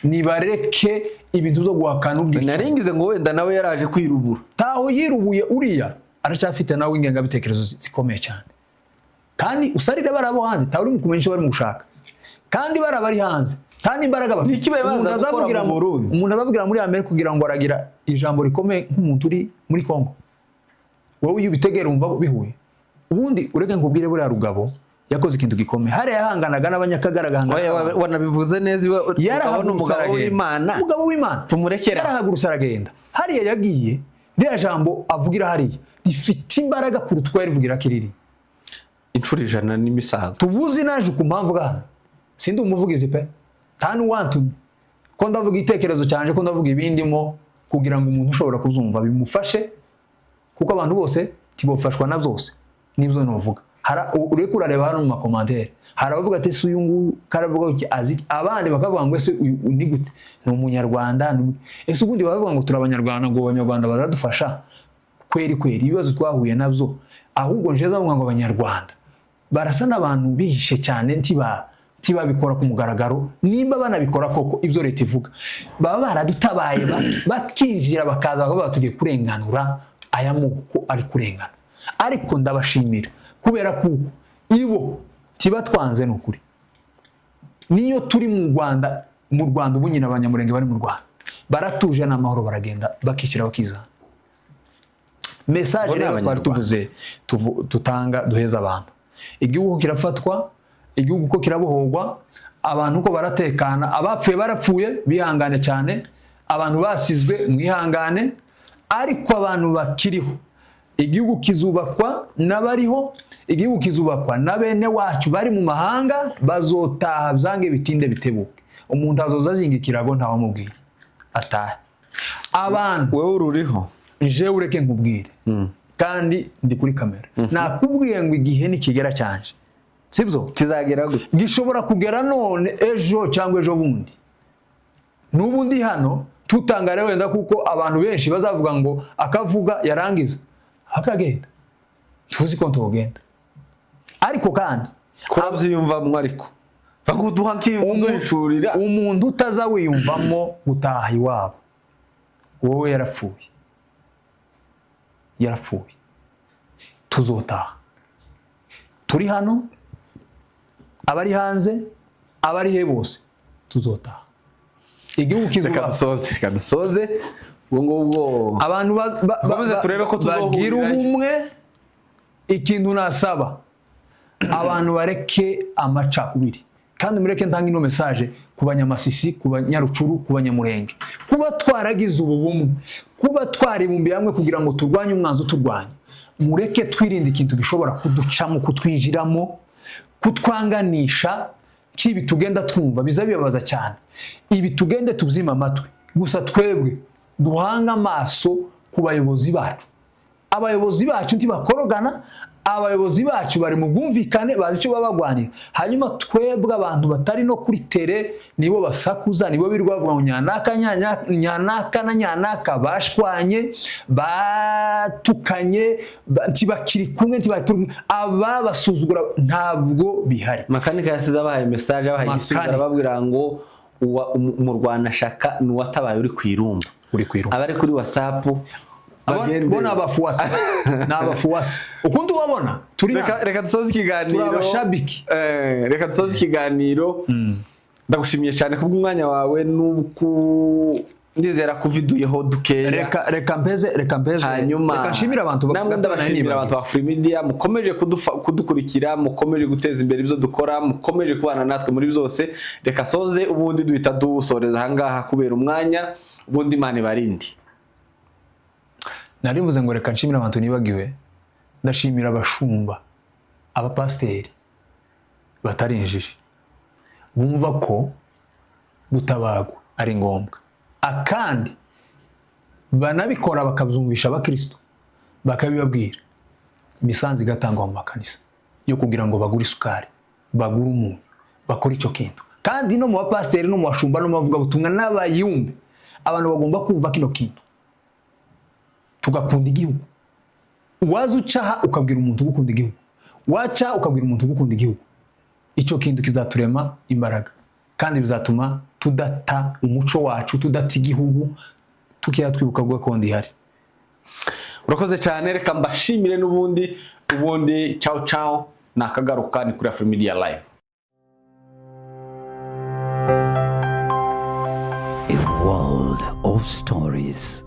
nibareke ibintu byo guhakana ubwicanyi. Naringize ngo wenda nawe yaraje kwirubura. Taho yirubuye, uriya aracyafite nawe ingengabitekerezo zikomeye cyane. Kandi usarire bari abo hanze, tawe uri mu kumenya icyo bari mu gushaka, kandi bari abari hanze kandi imbaraga bafite. Niki bari baza Umuntu gukora azavugira mu Burundi? Umuntu azavugira muri Amerika kugira ngo aragira ijambo rikomeye nk'umuntu uri muri Congo. Wowe iyo ubitegera wumva bihuye. Ubundi ureke nkubwire, buriya Rugabo yakoze ikintu gikomeye hariya, yahanganaga n'Abanyakagara, agahangana Oya, n'abantu. Wanabivuze neza, iwe ukabona Yarahagurutse umugabo aragenda. w'Imana. Umugabo w'Imana. Tumurekere. Yarahagurutse aragenda hariya, yagiye, ririya jambo avugira hariya rifite imbaraga kuruta uko yarivugira kiriri. Inshuro 100 n'imisago. Tubuzi naje ku mpamvu hano, sindi umuvugizi pe, nta n'uwantumye ko ndavuga igitekerezo cyanje, ko ndavuga ibindimo kugira ngo umuntu ushobora kubyumva bimufashe, kuko abantu bose tibofashwa na byose nibyo nuvuga. Uriko urareba hano mu ma commentaires, hari abavuga ati: "Ese uyu nguyu karavuga iki azi?" Abandi bakavuga ngo: "Ese uyu ni gute? Ni Umunyarwanda?" Ese ubundi baravuga ngo turi Abanyarwanda, ngo Abanyarwanda bazadufasha kweri kweri ibibazo twahuye nabyo? Ahubwo nje ndavuga ngo Abanyarwanda barasa n'abantu bihishe cyane, ntibabikora ku mugaragaro. Nimba banabikora koko ibyo leta ivuga, baba baradutabaye, bakinjira, bakaza bakavuga bati: "Tugiye kurenganura aya moko ari kurengana." Ariko ndabashimira kubera kuko ibo tibatwanze. Ni ukuri, niyo turi mu Rwanda, mu Rwanda ubu nyine Abanyamurenge bari mu Rwanda baratuje n'amahoro, baragenda bakishyira bakizana. Message Bo ni rero twari Abanyarwanda. tuvuze, tutanga duheza abantu: igihugu kirafatwa, igihugu ko kirabohorwa, abantu ko baratekana. Abapfuye barapfuye, bihangane cyane. Abantu basizwe, mwihangane. Ariko abantu bakiriho, igihugu kizubakwa n'abariho, igihugu kizubakwa na bene wacu bari mu mahanga. Bazotaha byange bitinde bitebuke. Umuntu azoza azinga ikirago ntawamubwiye, atahe abantu. Wowe ururiho. Jewe ureke nkubwire, kandi ndi kuri kamera, nakubwiye ngo igihe nikigera cyanje, sibyo? Kizagera gute? Gishobora kugera none, ejo cyangwa ejo bundi. N'ubu ndi hano tutangare wenda, kuko abantu benshi bazavuga ngo akavuga yarangiza akagenda, tuzi ko ntogenda. Ariko kandi Kurabyiyumvamo, ariko bakuduha nk'iduhishurira. Umuntu utaza wiyumvamo gutaha iwabo, wowe yarapfuye, yarapfuye. Tuzotaha, turi hano, abari hanze, abari he bose, tuzotaha, igihugu Reka kizubakwa. dusoze, reka dusoze ubwo ngubwo. Abantu Dukomeze turebe ko bagira tuzohurirayo. ubumwe. Ikintu nasaba abantu, bareke amacakubiri, kandi mureke ntange ino message ku Banyamasisi, ku Banyarucuru, ku Banyamurenge: kuba twaragize ubu bumwe, kuba twaribumbiye hamwe kugira ngo turwanye umwanzi uturwanya, mureke twirinde ikintu gishobora kuducamo, kutwinjiramo, kutwanganisha. Kibi tugenda twumva biza bibabaza cyane, ibi tugende tubyima amatwi gusa. Twebwe duhanga amaso ku bayobozi bacu. Abayobozi bacu ntibakorogana. Abayobozi bacu bari mu bwumvikane, bazi icyo baba bagwanira. Hanyuma twebwe abantu batari no kuri terrain, nibo basakuza, nibo birirwa bavuga ngo nyanaka, nyanaka na nyanaka bashwanye, batukanye, ntibakiri kumwe, ntibakiri kumwe, ababasuzugura. Ntabwo bihari. Makanika yasize abahaye message, abahaye igisubizo. Makanika. Arababwira ngo umurwanashaka ni uwatabaye uri ku irumba. Uri ku irumba. Abari kuri WhatsApp bagende. Bo ni abafuwasi, ni abafuwasi ukundi ubabona turi Reka, hano. reka dusoze ikiganiro. Turi abashabiki. Reka dusoze ikiganiro. Ndagushimiye cyane kubw'umwanya wawe, n'uku ndizera kuviduyeho dukeya. Reka mpeze Hanyuma reka nshimire abantu namwe ndabashimira abantu ba Free Media mukomeje kudukurikira, mukomeje guteza imbere ibyo dukora, mukomeje kubana natwe muri byose. Reka soze, ubundi duhita dusoreza ahangaha kubera umwanya. Ubundi Imana ibarinde. Narivuze ngo reka nshimire abantu nibagiwe. Ndashimira abashumba, abapasiteri batari injiji, bumva ko gutabagwa ari ngombwa, akandi banabikora bakabyumvisha abakristo, bakabibabwira, imisanzu igatangwa mu makanisa yo kugira ngo bagure isukari, bagure umunyu, bakore icyo kintu. Kandi no mu bapasiteri no mu bashumba no mu bavugabutumwa n'abayumbe, abantu bagomba kumva kino kintu, tugakunda igihugu. Waza ucaha ukabwira umuntu gukunda igihugu, waca ukabwira umuntu gukunda igihugu, icyo kintu kizaturema imbaraga kandi bizatuma tudata umuco wacu, tudata igihugu, tukiya twibuka ko gakondo ihari. Urakoze cyane. Reka mbashimire n'ubundi. Ubundi ciao ciao, nakagaruka ni kuri Afri Media Live. A world of stories.